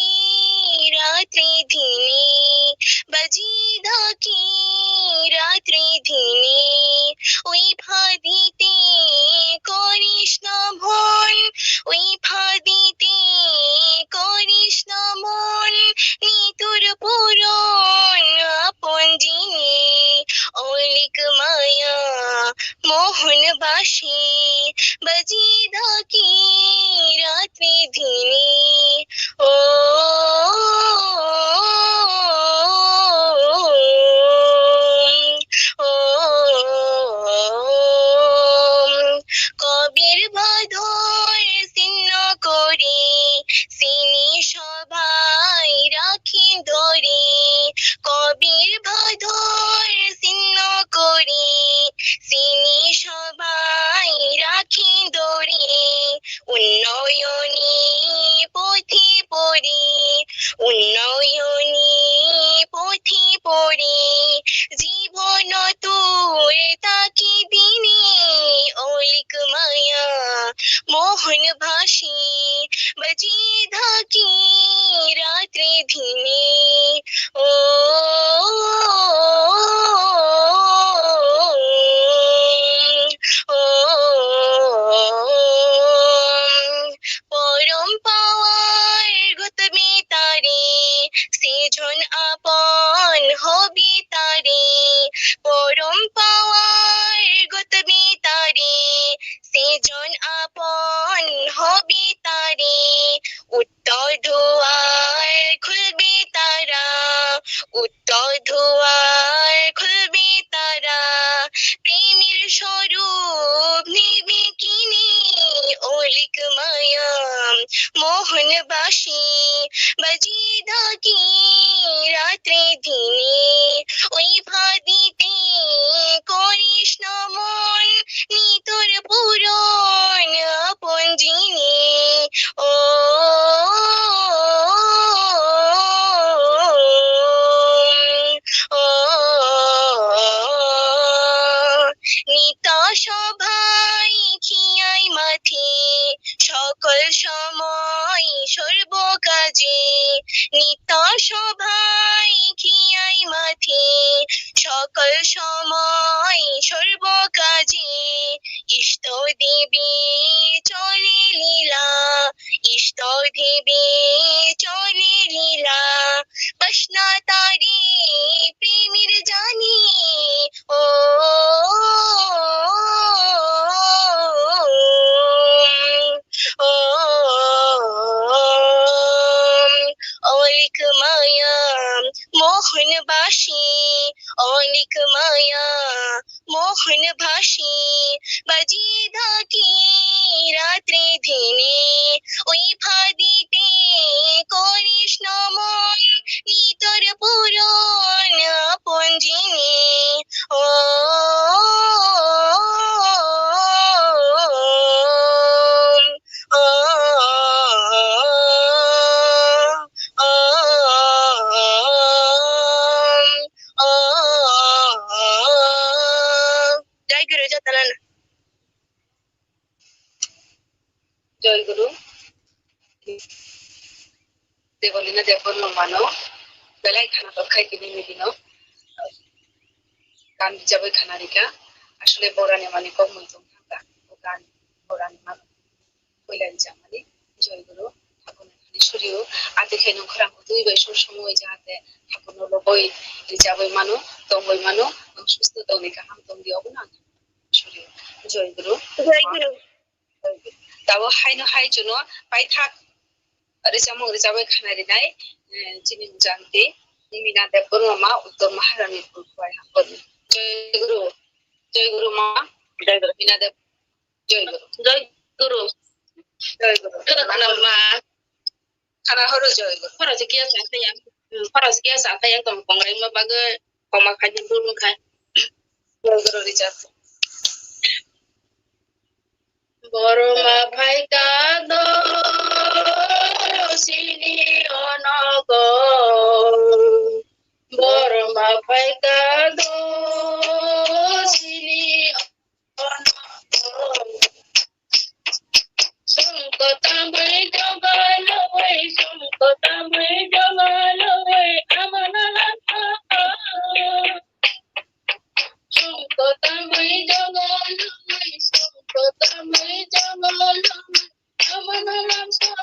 ratri dine, baji dhaki ratri dine, ui phadite korish na mon, ui phadite korish na mon, nitur puron apon jine, olik maya mohon basi, baji dhaki ratri dine. Om, om, kobir bhador sinno kori, sini sobai rakhi dori, kobir bhador sinno kori, সর্বকাজে। ইষ্ট দেবী চলে লীলা, ইষ্ট দেবী চলে লীলা। বাসনা তারে প্রেমের জালে। ও, ও, অলিক মায়া মোহন বাসে, অলিক মায়া মোহন বাসে। বাজি থাকে রাত্রে দিনে, ওই ফাঁদিতে করিস নমন, নিতর পূরণ আপন জিনে। ও, ও, ও, ও, ও, ও, ও। জয় গুরু, যত নানা। জয় গুরু। দেবলীনা Debbarma mano belai khana tongkhai tini ni dino. Gan bijabwi khana rikha. Asole borani mani kok mui tong thangkha. Gan borani mano. Puila rijak mani, Joy Guru, Thakurni thani surio, ati khe nwng khorang kutui bai sob somoi jahate Thakurno loboi rijabwi mano, tongwi mano, nwng susto tongdi, kaham tongdi, obono ang surio. Joy Guru. Joy Guru. Tabuk haino hai chwngno paithak rijamung rijabwi khana rinai, eh, chini jangti Mina Debbarma ma, Uttor Maharani Pur Khowai Hapor. Joy Guru. Joy Guru ma. Joy Guru. Mina Deb. Joy Guru. Joy Guru. Joy Guru. Khana khana ma. Khana horo Joy Guru. Khoroksa kiya sa kha ya. Hmm, khoroksa kiya sa kha ya tong kongrai ma bagwi koma khai di dul khai. Joy Guru rijak. Borma phaikha do sini onogo. Borma phaikha do sini onogo. Songko tamwi jogaloi, songko tamwi jogaloi, amana langkha. Songko tamwi jogaloi, songko tamwi jogaloi, amana langkha.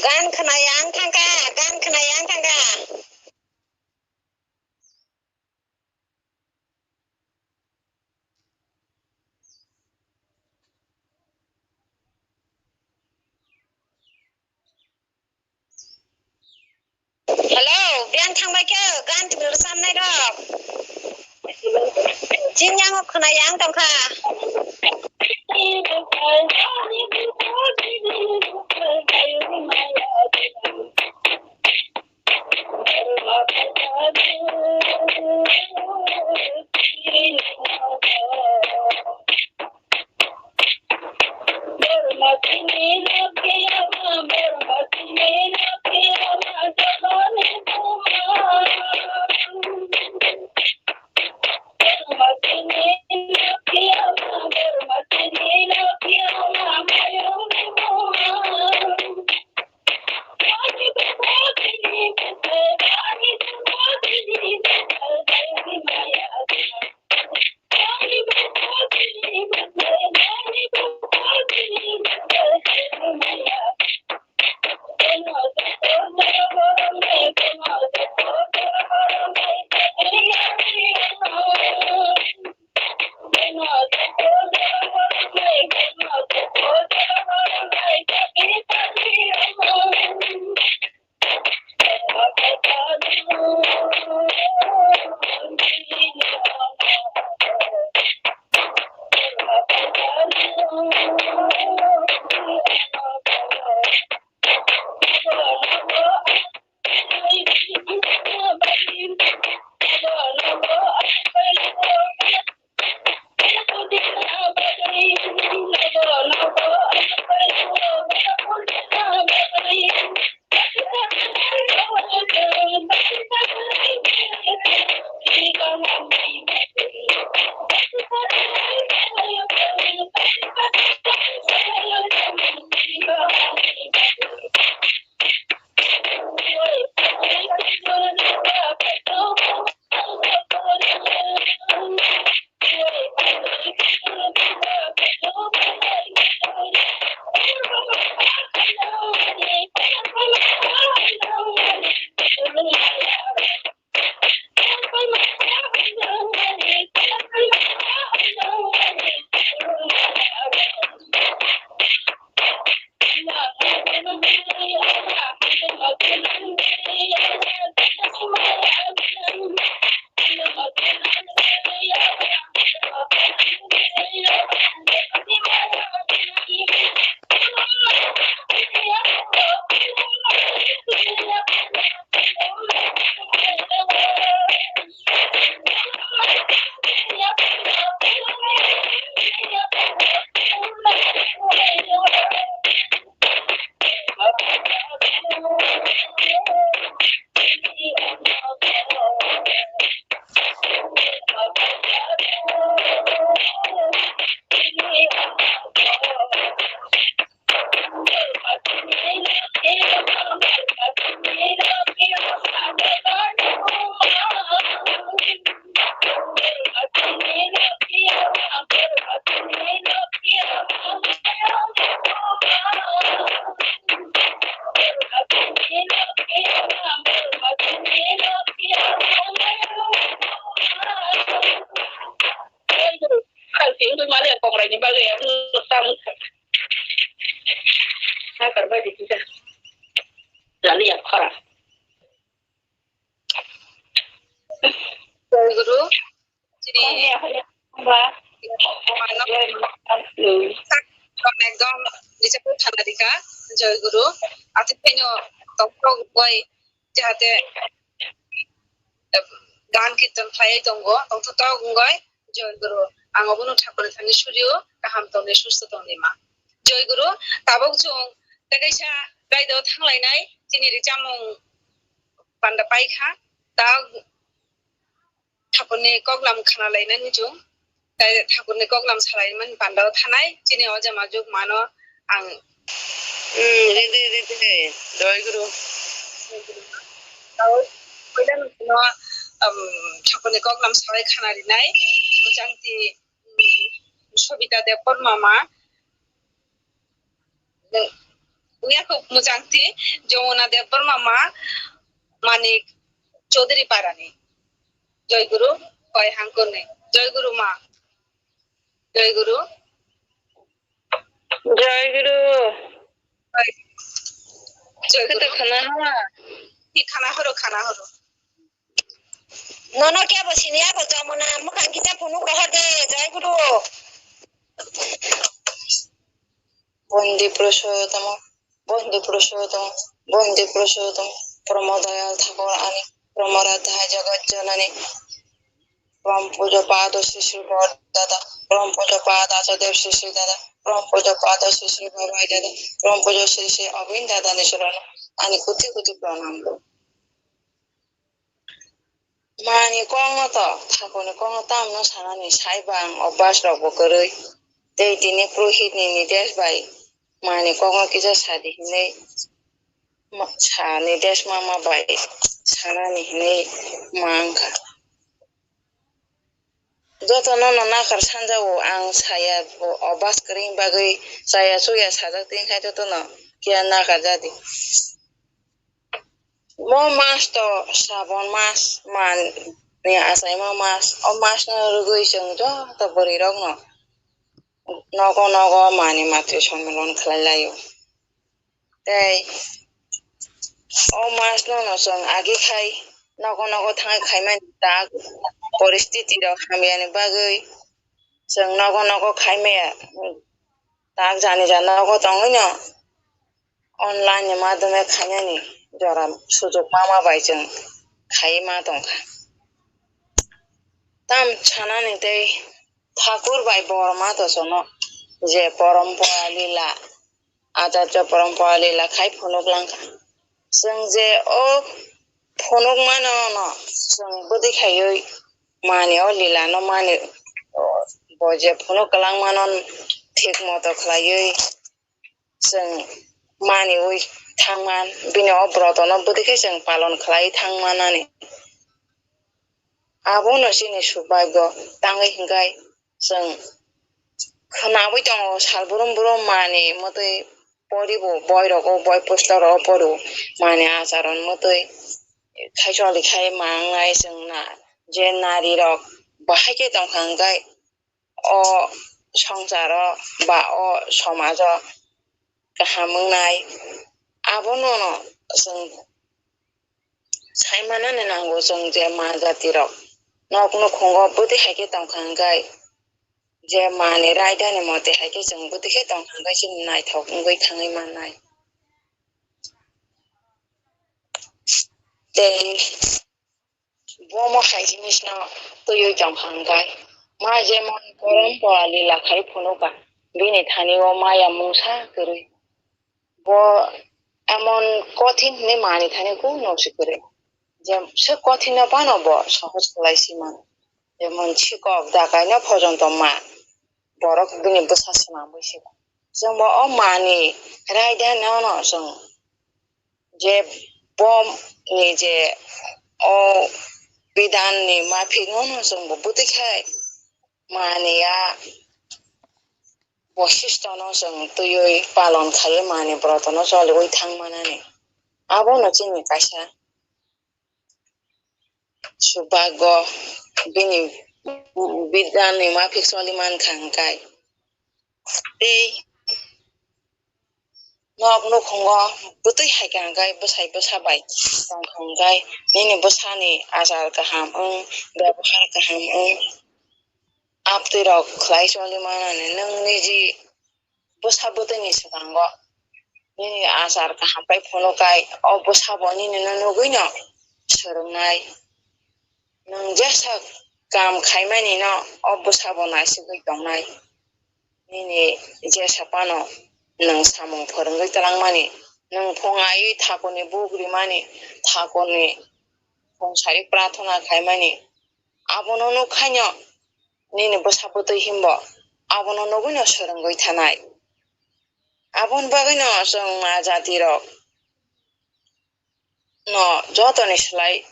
Gan khwnai ang thangkha, gan khwnai ang thangkha. Hello, biyang thangbai khe gan twi rwchamnai rok. Chini yango khwnai ang tongkha. Bagwi ang no samung kha. Sakar bai di kisa. Jali ya khora. Jai Guru. Chini Kong ya, ba. Mano. Hmm. Ekdom rijak thana dika. Jai Guru. Ati phaino tongthok bai jahate, eh, gan kirtan khlai tongo. Tongthok tok wngoi. Jai Guru. Ang obono Thakurni thani suryo kaham tongni susto tongni ma. Jai Guru. Tabuk chwng tei kaisa raida thanglainai chini rijamung panda paikha. Ta Thakurni koklam khana lainani chwng. Tai Thakurni koklam salaimani pandao thanai chini o jama juk mano ang. Hmm, ridi, ridi, Jai Guru. Tao puila no, um, Thakurni koklam salai khana rinai. Muchangti, um, Sobita Debbarma ma. Wngya kho muchangti Jomuna Debbarma ma Manik Chaudhary Parani. Jai Guru, koi hangkuni. Jai Guru ma. Jai Guru. Jai Guru. Jai Jai Guru. Khana horo, khana horo. Nono kebo siniya bo Jomuna, mukhang kisa phunuk rohor de, Jai Guru. Bondi Purushottam, Bondi Purushottam, Bondi Purushottam, Paramo Dayal Thakur ani, Paramo Aradhya Jagat Janani, Param Pujo Pada Shri Shri Bor Dada, Param Pujo Pada Achadev Shri Shri Dada, Param Pujo Pada Shri Shri Babai Dada, Param Pujo Shri Shri Abin Dada ni chorano ani koti koti pranam. Mani kokno to, Thakurni kokno tamno sanani saiba ang obas rokbo kwrwi. Tei tini purohitni nidesh bai mani kokno kisa sadi hinwi ma-, sa nidesh mama bai sanani hinwi mangkha. Jotono no nakar sanjago ang saya o obas kwrwini bagwi chaya chuya sajak tongkha jotono kiya nakar jadi. Mo mas to Srabon mas, mani achaima mas. O mas no rwgwi chwng joto bwrwi rokno nogo nogo mani matri somiron khlai laio. Tei o mas no no chwng agi khai nogo nogo thangwi khaimani tak poristiti rok hamyani bagwi chwng nogo nogo khaimaya tak jani ja nogo tongwino online ni madhyome khainani jora sujok mama bai chwng khaiwi ma tongkha. Tam sanani tei Thakur bai Borma to sono je Parampara Lila, Acharya Parampara Lila khai phunuk langkha. Chwng je o phunuk mano no chwng bwdwi khaiwi mani o lila no mani bo je phunuk kwlang mano thik moto khlaiwi chwng maniwi thangman, bini o brotono bwdikhe chwng palon khlai thangmanani. Abono chini subagyo tangwi hinkhai chwng khwnawi tongo sal brum brum mani mwtwi poribo, boirok o boi pusto rok o poribo mani acharon mwtwi khai choli khai mangnai chwng na je nari rok bahai khe tongkha hinkhai o songsaro ba o somajo kaham wngnai. Abono no chwng saimanani nango, chwng je ma jatirok nok nukhungo bwtwi hai khe tongkha hinkhai je mani raidani mote hai khe chwng bwtwi khe tongkha hinkhai chini naithok wngwi thangwi mannai. Tei bomo hai jinisno twiwi tongkha hinkhai ma jemon Parampara Lila khai phunuka, bini thani o maya mungsa kwrwi. Bo emon kothin hinwi mani thani kuno se kwrwi. Je se kothin no phano bo sohoj khlai si mano. Jemon sikok dakai no phojonto ma borok bini bwsa swnamwi se. Chwngbo o mani raida no no chwng je bo ni je o bidan ni maphi no no chwngbo bwtwi khai mani ya bosisto no chwng twiwi palon khaiwi mani broto no choliwi thangmanani. Abono chini kaisa subagyo bini bidan ni maphi choli mankha hinkhai. Tei nok nukhungo bwtwi hai kha hwnkhe bwsai bwsa bai tong kha hwnkhe nini bwsani achar kaham wng, bebohar kaham wng, aptwi rok khlai choli manani nwng niji bwsa bwtwini swkango nini achar kaham bai phunuknai, o bwsabo nini no nugwino swrwngnai. Nwng jesa kam khaimani no o bwsabo naisigwi tongnai. Nini jesa phano nwng samung phwrwngwi twlangmani, nwng phung aiwi thakurni buk rimani, thakurni phung sai prarthana khaimani, abono nuk khaino nini bwsa bwtwi himbo abono nugwino swrwngwi thanai. Aboni bagwino chwng ma jatirok no jotoni slai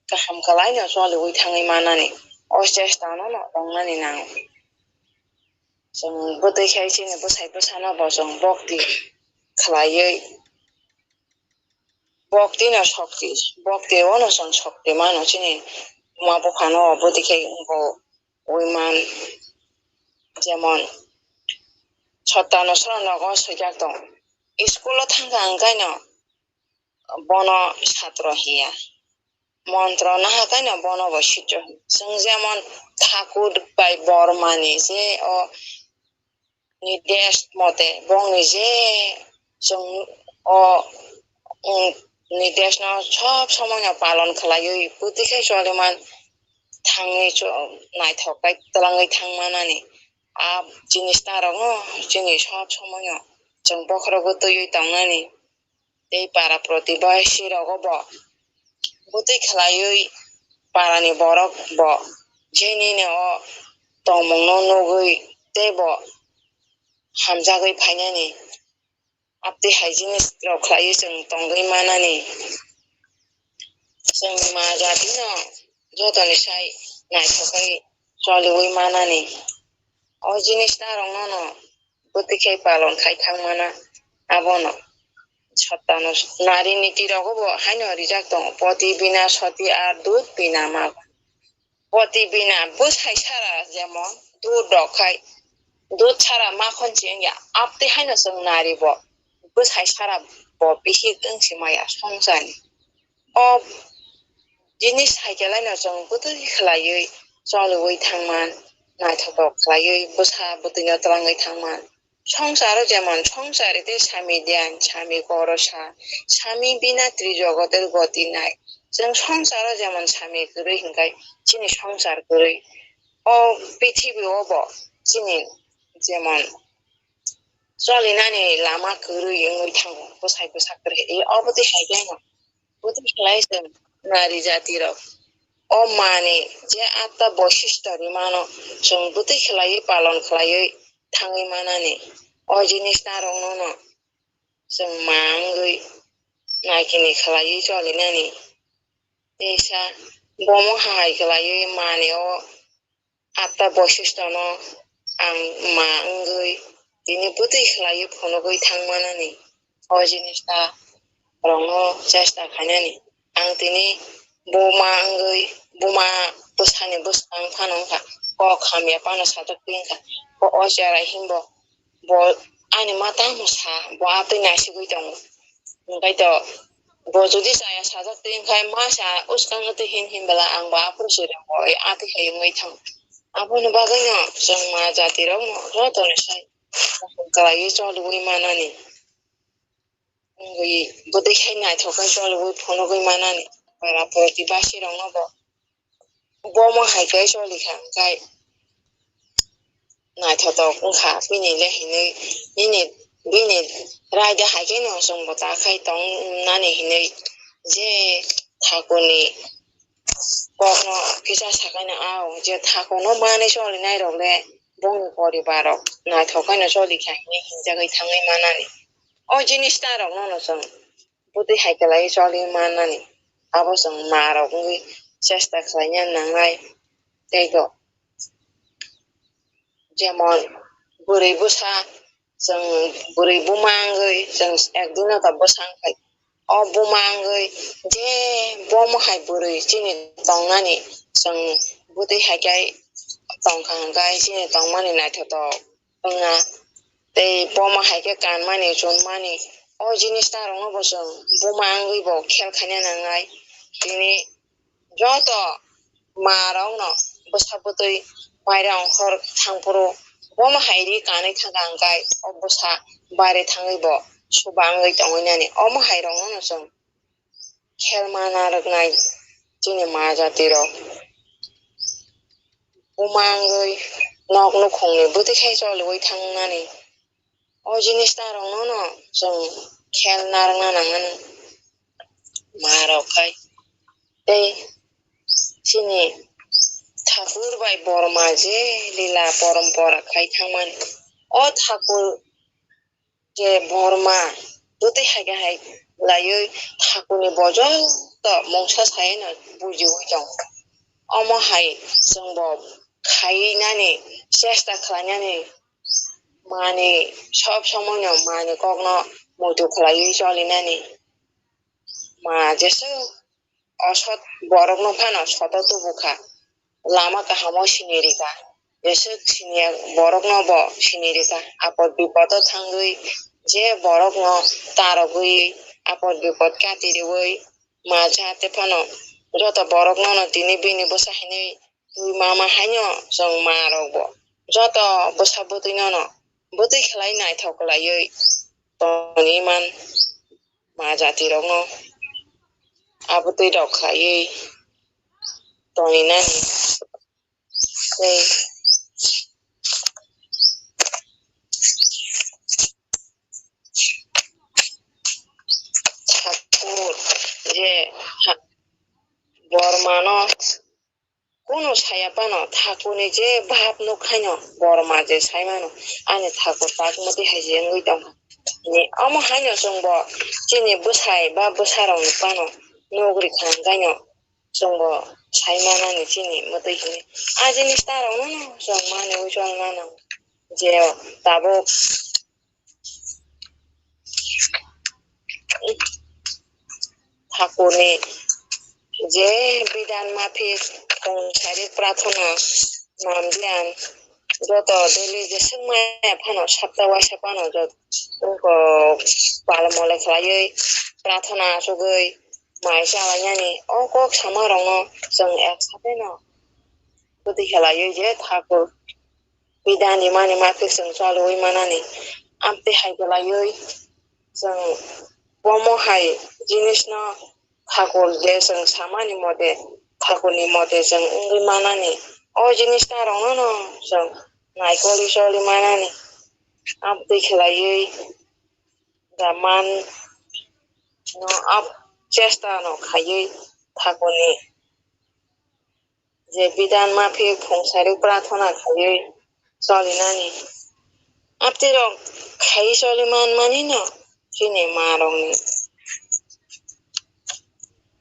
kaham kwlaino choliwi thangwi manani o chesta no no tongnani nango. Chwng bwtwi khai chini bwsai bwsano bo chwng bokti khlaiwi, bokti no sokti, bokti o no chwng sokti mano chini buma bupha no bwtwi khai wngwi man. Jemon sotta no sora nogo swijak tong, school o thangkha hwnkhe no bono satro hiya. Montro naha kaino bono bo sitro hiya. Chwng jemon thakur bai bormani je o nidesh mote bongni je chwng o, um, nidesh no sob somoi no palon khlaiwi bwtwi khai choliman thangwi cho-, naithok khai twlangwi thangmanani. A jinis narokno chini sob somoi no chwng bokhorogo twiwi tongnani. Tei para protibasi rogo bo bwtwi khlaiwi parani borok bo je nini o tongmungno nugwi tei bo hamjagwi phainani. Aptwi hai jinis rok khlaiwi chwng tongwi manani. Chwng ma jatino jotoni sai naithok khai choliwi manani. O jinis narok nono bwtwi khai palon khai thangmana abono. Sottano nari niti rogo bo haino rijak tongo, poti bina soti ar dud bina ma. Poti bina bwsai sara jemon dud rok khai, dud sara makhon se wngya, aptwi haino chwng nari bo bwsai sara bo bihik wng se maya songsani. O jinis hai khe laino chwng bwtwi khlaiwi choliwi thangman, naithotok khlaiwi bwsa bwtwino twlangwi thangman. Songsaro jemon songsari tei sami diyan, sami korosa, sami bina trijogoter goti nai. Chwng songsaro jemon sami kwrwi hinkhai chini songsar kwrwi. O prithibi o bo chini jemon cholinani lama kwrwi wngwi thango, bwsai bwsa kwrwi. Obo twi hai khe no. Bwtwi khlai chwng nari jati rok o mani je atta boisishto rimano chwng bwtwi khlaiwi palon khlaiwi thangwi manani. O jinis narokno no chwng ma wngwi naikini khlaiwi cholinani. Teisa bomo hai khlaiwi mani o atta boisishtono ang ma wngwi tini bwtwi khlaiwi phunugwi thangmanani o jinis ta rokno chesta khainani. Ang tini buma wngwi, buma bwsani bwskang phano wngkha, kok hamya phano sajak twi wngkha. Bo o cherai himbo bo ani ma tamo sa, bo atwi naisigwi tongo. Hwnkhe to bo jodi chaya sajak twi wngkha, ma sa uskango twi hin hin bwla ang bo aphuru se ringo, atwi hai wngwi thango. Aboni bagwino chwng ma jati rokno jotono sai kaham khlaiwi choliwi manani. Wngwi bwtwi khai naithok khe choliwi phunugwi manani. Para protibasi rokno bo bomo hai khe choli kha hwnkhe naithotok wngkha bini le hinwi nini bini raida hai khe no chwngbo ta khai tongnani hinwi je thakurni kokno kisa sakaino ao je thakurno manwi cholinai rok le bongni poribar rok naithok khaino choli kha hinwi hinjagwi thangwi manani. O jinis ta rokno no chwng bwtwi hai kwlaiwi choli mannani abo chwng ma rok wngwi chesta khlaina nangnai tei bo. Jemon bwrwi bwsa, chwng bwrwi buma wngwi chwng ekdino ta bwsa wngkha. O buma wngwi je bomo hai bwrwi chini tongnani chwng bwtwi hai khe tongkha hwnkhe chini tongmani naithotok wngya. tei bomo hai khe kanmani chunmani o jinis ta rokno bo chwng buma wngwi bo khel khaina nangnai. Tini joto ma rokno bwsa bwtwi baire ongkhor thangphuru bomo hai ri kanwi thangkha hwnkhe o bwsa baire thangwi bo suba wngwi tongwi nani omo hai rokno no chwng khel ma narwknai chini ma jatirok. Buma wngwi nok nukhungni bwtwi khai choliwi thangnani o jinis ta rokno no chwng khel narwkna nangmani ma rok khai. Tei chini thakur bai borma je lila porompora khai thangmani o thakur je borma bwtwi hai khe hai laiwi thakurni bo joto mungsa saino bujiwi tongo. Omo hai chwngbo khainani chesta khlainani mani sob somoino mani kokno muitu khlaiwi cholinani ma jeswk osot borokno phano soto tubu kha. Lama kahamo sini rikha. Jeswk siniya borokno bo sini rikha. Apot bipodo thangwi je borokno tarogwi apot bipod kati riwi ma jate phano joto borokno no tini bini bwsa hinwi twi mama haino chwng ma rok bo joto bwsa bwtwi no no bwtwi khlai naithok khlaiwi tongwi man ma jati rokno abwtwi rok khlaiwi tongwi nani tei thakur je ha-, bormano kunu saya phano thakurni je bhab nuk haino borma je sai mano ani thakur tak mwtwi hai je wngwi tongkha. Ni omo haino chwngbo chini bwsai ba bwsarokni phano nuk rikha hwnkhaino chwngbo sai manani chini mwtwi hwnwi. A jinis ta rokno chwng manwi chol mano je tabuk thakurni je bidan maphi pung sari prathana nam biyan joto daily jeswk maya phano sapta waisa phano joto pal mole khlaiwi prathana achugwi mai chalainani o kok samarokno chwng ek sapheno bwtwi khlaiwi je thakur bidan rimani maphi chwng choliwi manani. Amtwi hai khlaiwi chwng bomo hai jinisno thakur je chwng samani mote thakurni mote chwng wngwi manani. O jinis ta rokno no chwng naikoli choli manani. Amtwi khlaiwi da man no ap chesta no khaiwi thakurni je bidan maphi phung sari prathana khaiwi cholinani. Amtwi rok khai choli man mani no chini ma rokni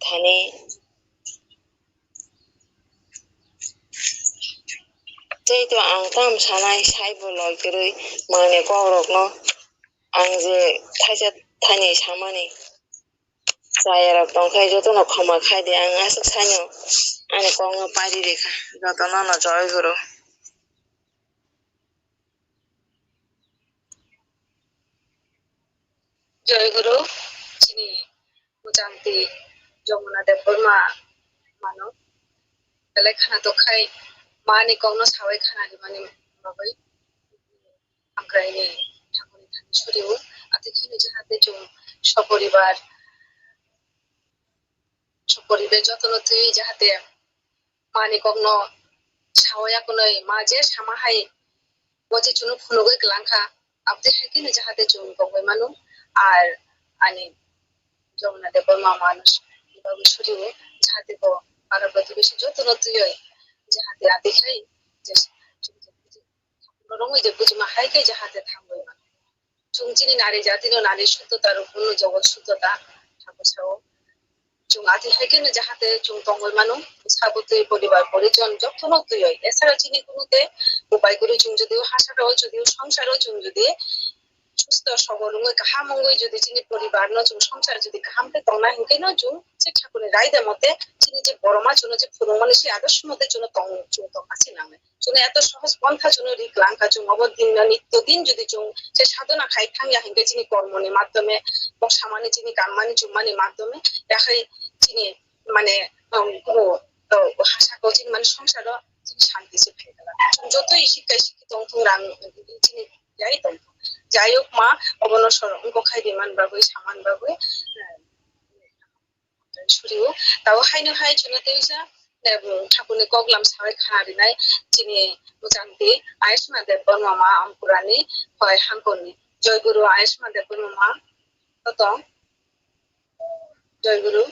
thani. Tei to ang tam sanai saibo loi kwrwi mani kok rokno ang je thaisa thaini samani. Chayarok tongkhe jotono khoma khaidi ang aswk saino ani kokno pari rikha jotono no joy guru. Joy guru chini muchangti Jomuna Debbarma mano belai khana tokhai mani kokno sawai khana rimani bagwi. Hamkraini thakurni thani surio. Ati khaino jahate chwng soporibar, soporibar jotono twi jahate mani kokno sawi akunoi ma je sama hai bo je chwngno phunugwi kwlangkha. Abdi hai khe jahate chwng tongwi manu ar ani Jomuna Debbarma mano bagwi surio jahate bo para pratibesi jotono twiwi jahate ati khai je chwng Borok wngwi de bujima hai khe jahate thangwi mano. Chwng chini nari jatino nari suddhota rwphano jogot suddhota thango sao. Chwng ati hai kheno jahate chwng tongwi mano. Sabotwi poribar porijon jotono twiwi. Esara chini kunu de upai kwrwi chwng jodi hasarao jodi songsaro chwng jodi susto sobol wngwi kaham wngwi jodi chini poribar no chwng songsar jodi kaham khe tongna hinkhe no chwng se thakurni raida mote chini je boroma chwngno je phunukmani se adorsho mote chwngno tong chwng tongma se nangnai. Chwngno eto sohoj pontha chwngno ri kwlangkha chwng obo din no nitto din jodi chwng se sadhona khai thangya hinkhe chini kormoni madhyome boksamani chini kanmani chumani madhyome yakhai chini mane um, kubo, uh, hasa ko chini mane songsaro chini shanti se phai kala. Chwng joto i sikka sikki tong thung rang chini jai tong thung. Jai ok ma obono soro ungko khai di man bagwi saman bagwi, uh, suriu. Tabo haino hai chwngno teisa, um, thakurni koklam sawi khana rinai chini muchangti Ayushman Debbarma ma Ampurani hoi hangkoni. Joy Guru Ayushman Debbarma ma totong. Joy Guru.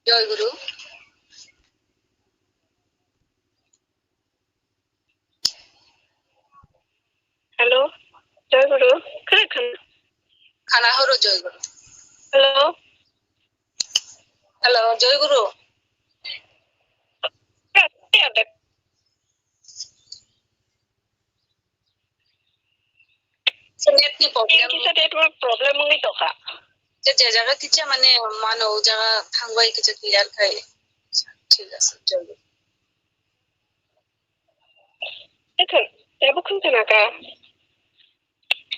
Joy Guru. Hello, Joy Guru. Khana, khana. Khana horo Joy Guru. Hello. Hello, Joy Guru. Netni problem. Kisa network problem wngwi tongkha. Je, je jaga kisa mane mano o jaga thangbai kisa clear khai. Thik ase, chalo. Ekha, ebo khung khana ka?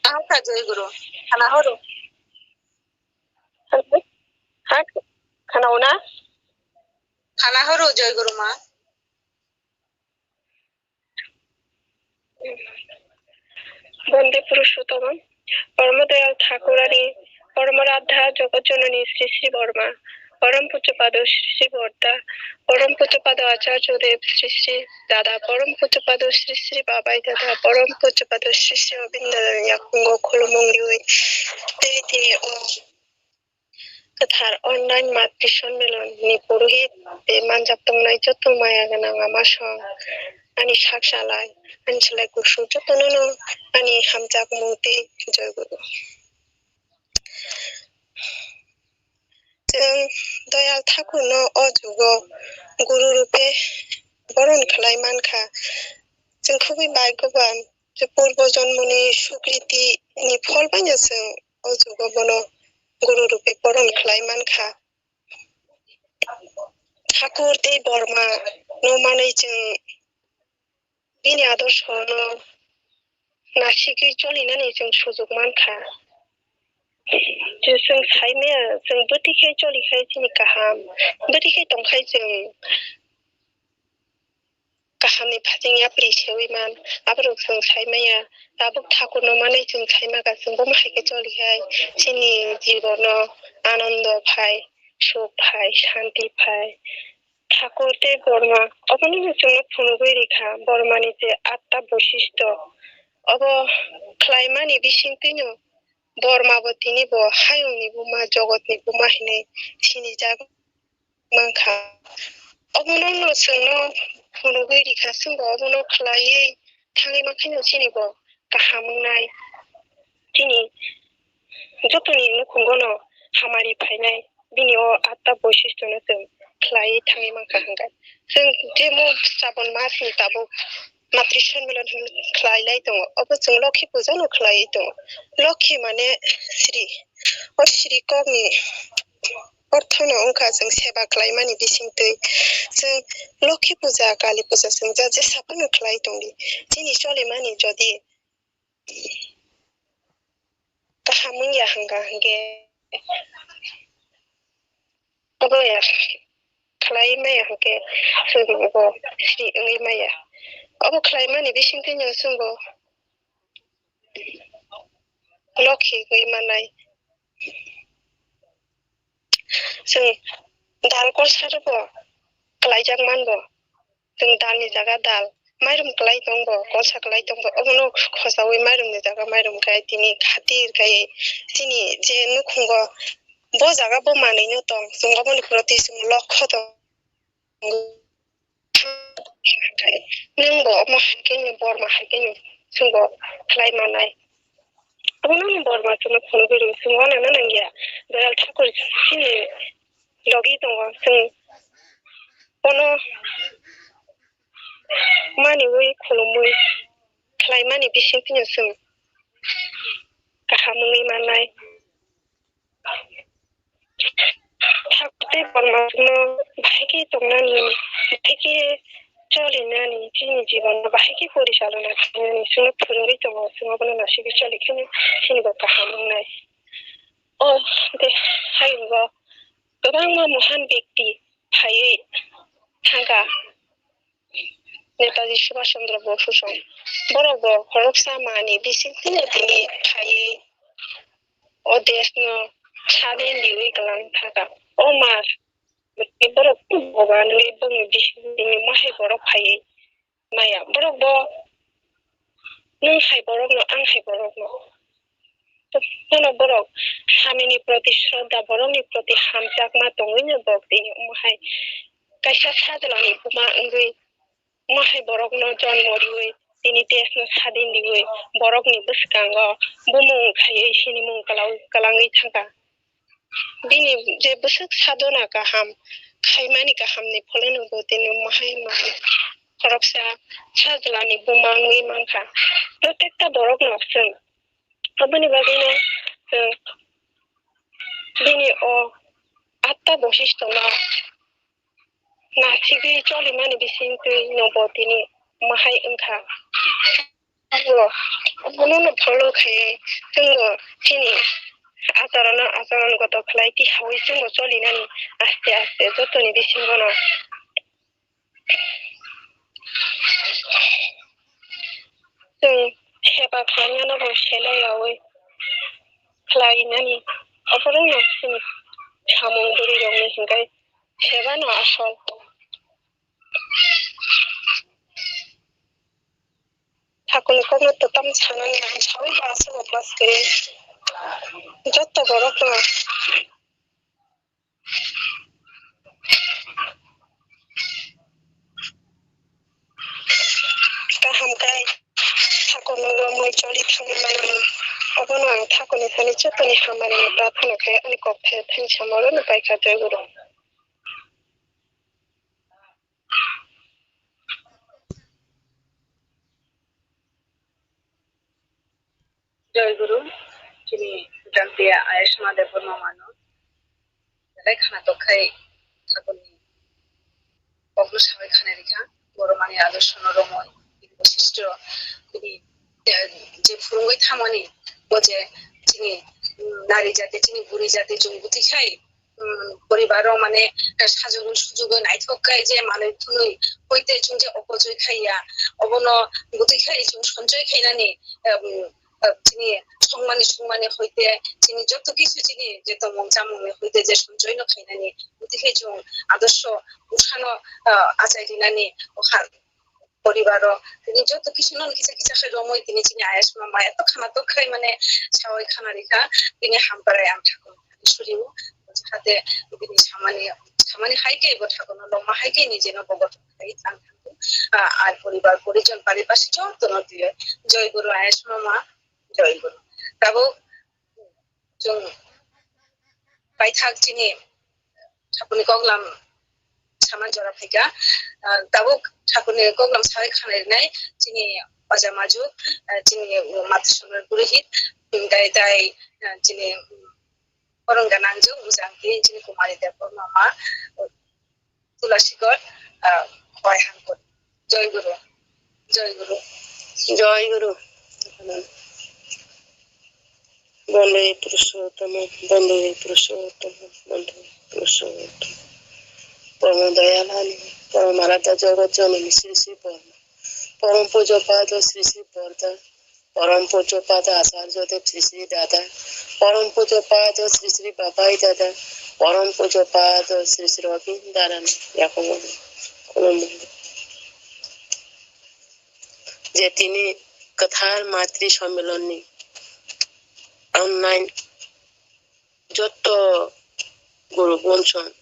Aha ka, Joy Guru. Khana horo. Hello? Ha, khana ona? Khana horo, Joy Guru ma. Bande Purushottam, Pormo Doyal Thakurani, Pormo Radha Jogot Jononi Sri Sri Borma, Porom Pujya Pado Sri Sri Borda, Porom Pujya Pado Acharya Dev Sri Sri Dada, Porom Pujya Pado Sri Sri Babai Dada, Porom Pujya Pado Sri Sri Obinda Dada Yakungo Khulumung Riwi, Tei Tini O Kwthar online matri sonmilon ni purohit tei manjak tongnai joto maya gwnang ama song ani sak salai, ani salai kusung jotono no ani hamjakmung tei joy guru. Chwng Doyal Thakur no o jugo guru rupe boron khlai mankha. Chwng khubui bhagyoban je purbo jonmoni sukriti ni phol bai no chwng o jugo bono guru rupe boron khlai mankha. Thakur tei Borma no manwi chwng bini adorsho no nasigwi cholinani chwng sujuk mankha. Je chwng saimaya, chwng bwtwi khe choli khai chini kaham, bwtwi khe tong khai chwng kahamni phasing yapri sewi man, aborok chwng saimaya. Tabuk Thakurno manwi chwng saimaka, chwng bomo hai khe choli khai chini jibono anondo phai, suk phai, shanti phai. Thakur tei Borma obono no chwngno phunugwi rikha, Bormani je atta boisishto obo khlaimani bisingtwino Borma bo tini bo hayungni buma, jogotni buma hinwi sinijak mankha. Obono no chwngno phunugwi rikha, chwngbo obono khlaiwi thangwi mankhaino chini bo kaham wngnai. Chini jotoni nukhungo no hamari phainai, bini o atta boisishto no chwng khlaiwi thangwi mankha hwnkhe. Chwng je mo Srabon mas ni tabuk matri sonmilon hwn khlai lai tongo, obo chwng Lokhi puja no khlaiwi tongo. Lokhi mane Sri, o Sri kokni ortho no wngkha chwng seba khlaimani bisingtwi. Chwng Lokhi puja, Kali puja chwng ja jesa phano khlai tongdi. Chini cholimani jodi kaham wngya hwnkha hwnkhe obo ya khlai maya hwnkhe chwng bo sri wngwi maya. Obo khlaimani bisingtwino chwngbo Lokhi wngwi mannai. Chwng dal kolsa rwbo klaijak manbo. Chwng dalni jaga dal, mairum klai tongbo, kolsa klai tongbo, obono khosaui mairumni jaga mairum khai tini khatir khai chini je nukhungo bo jaga bo manwino tong, chwng oboni proti chwng lokho tong. Nwngbo omo hai khe Borma hai khe chwngbo khlai manai. Obono Borma chwngno phunugwi rw, chwng wanano nangya. Doyal Thakur chini logi tongo, chwng bono maniwi khulumwi khlaimani bisingtwino chwng kaham wngwi mannai. Thakte borma chwngno bahai khe tongnani, bahai khe cholinani, chini jibono bahai khe porisalona khainani chwngno phwrwngwi tongo, chwng obono nasigwi choli kheno chini bo kaham wngnai. O de hayungo kwbangma mohan bekti phaiwi thangkha. Netaji Subhash Chandra Bosu song. Borok bo khoroksa mani bisingtwino tini phaiwi o desh no sadin riwi kwlang thangkha. O mas borok boba nwi bongni bisingtwini mohai borok phaiwi maya. Borok bo nwng hai borok no, ang hai borok no. Bono borok samini proti shraddha, borokni proti hamjakma tongwino borok tini omo hai kaisa sajlani buma wngwi omo hai borokno jonmo riwi tini desh no sadin riwi borokni bwskango bumung khaiwi sinimung kwlangwi thangkha. Bini je bwswk sadhona kaham khaimani kahamni pholeno bo tini omo hai omo hai khoroksa sajlani buma wngwi mankha. Protekta borokno chwng Aboni bagwino chwng bini o atta boshistono nasigwi cholimani bisingtwino bo tini mahai wngkha. Abo, abono follow khaiwi chwngbo chini acharono acharon goto khlai tisawi chwngbo cholinani aste aste jotoni bisingono. Chwng seba khlainano bo selai yaui khlainani. Oborokno chini samung bwrwirokni hinkhai sebano asol. Thakurni kokno twtam sanani ang saui ba aswk obas kwrwi. Joto borokno kaham khe thakurno romwi choli thangwi mano. Obono ang thakurni thani jotoni hamari prathana khe ani kok thai thani samano paikha, Jai Guru. Jai Guru, chini Jangpia Ayushma Debbarma mano. Belai khana tokkhai thakurni kokno sabai khana rikha. Borok mani adorshono romwi, bini bosistho, bini, eh, je phurungwi thamani, bo je chini, mm, nari jati, chini buri jati chwng bwtwi khai, um, poribar rok mane sajagwi sujagwi naithok khe je manwi thwnwi hoite chwng je opojoi khaiya, obono bwtwi khai chwng sonjoi khainani, um, uh, chini songmani songmani hoite chini joto kisu chini je tongmung chamungni hoite je sonjoi no khainani bwtwi khai chwng adorsho bwsano, uh, achai rinani o ha-, poribar rok tini joto kisu no kisa kisa khe romwi tini chini Ayushma ma eto khana tokkhai mane sawi khana rikha tini hamkrai ang thakur suriu jahate bini samani samani hai khe bo thakurno loma hai khe nijeno bo gothok khai ang thakur, ah, ar poribar porijon paripashi jotono twiwi Jai Guru Ayushma ma Jai Guru. Tabuk chwng paithak chini thakurni koklam sama jora phaikha. Ah, tabuk thakurni koklam sawi khanai rwnai chini oja maju, ah, chini mata songwrang purohit, dai dai, ah, chini, um, Koronga Nangjwk, mujang tin chini Kumari Debbarma ma, Tulasi Gor, ah, Khowai Hangkut. Jai Guru. Jai Guru. Jai Guru. Bonde Purushottam, Bonde Purushottam, Bonde Purushottam. Pormo doyalani, pormo aradhya jagat janani Sri Sri Borma. Porom pujo pada Sri Sri Borda. Porom pujo pada Acharya Dev Sri Sri Dada. Porom pujo pada Sri Sri Babai Dada. Porom pujo pada Sri Sri Robin Daran. Yakungo khulumwi. Je tini kwthar matri sommilonni online joto guru bonson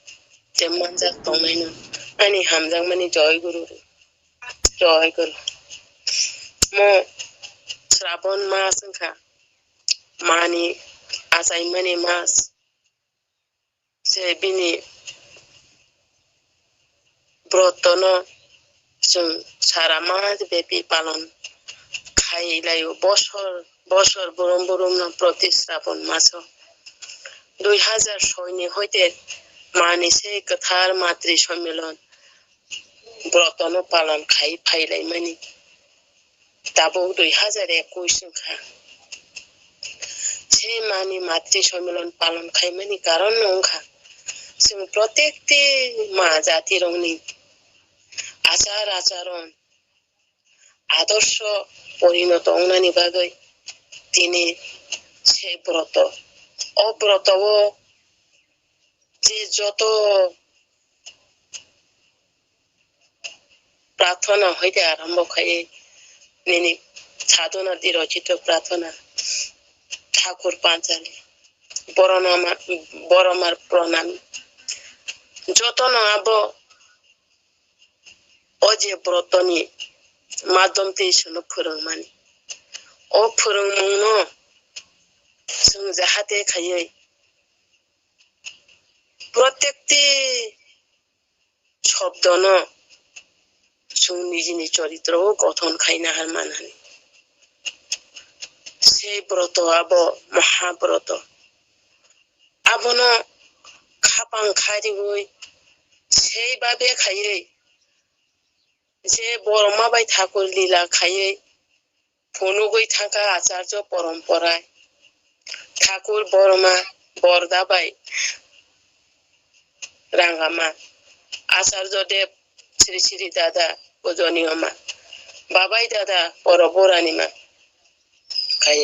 je manjak tongnaino ani hamjakmani Jai Guru, Jai Guru. Mo Srabon mas wngkha, mani achaimani mas. Je bini brotono chwng sara mas bepi palon khai laio, bosor bosor burum burum no proti srapon maso. Dui hazar soi ni hoite mani se kwthar matri sommilon brotono palon khai phailaimani. Tabuk dui hazar ekush wngkha. Se mani matri sommilon palon khaimani karon no wngkha, chwng protekti ma jatirokni achar acharon adorsho porinoto wngnani bagwi tini se broto, o broto-o je joto prarthana hoite arombo khai nini sadhana di rochito prarthana Thakur Panchali, Boronama, Boromar Pranam, jotono abo o je brotoni madhom tei chwngno phwrwngmani. O phwrwngmungno chwng jahate khaiwi protekti shobdono chwng nijini choritro o gothon khaina har manani. Sei broto abo mahabroto. Abono khapang khariwi sei babe khaiwi je borma bai thakur lila khaiwi phunugwi thangkha acharjo poromporai. Thakur borma borda bai rangama, acharjo deb sri sri dada pujoniyo ma, babai dada poroborani ma khai.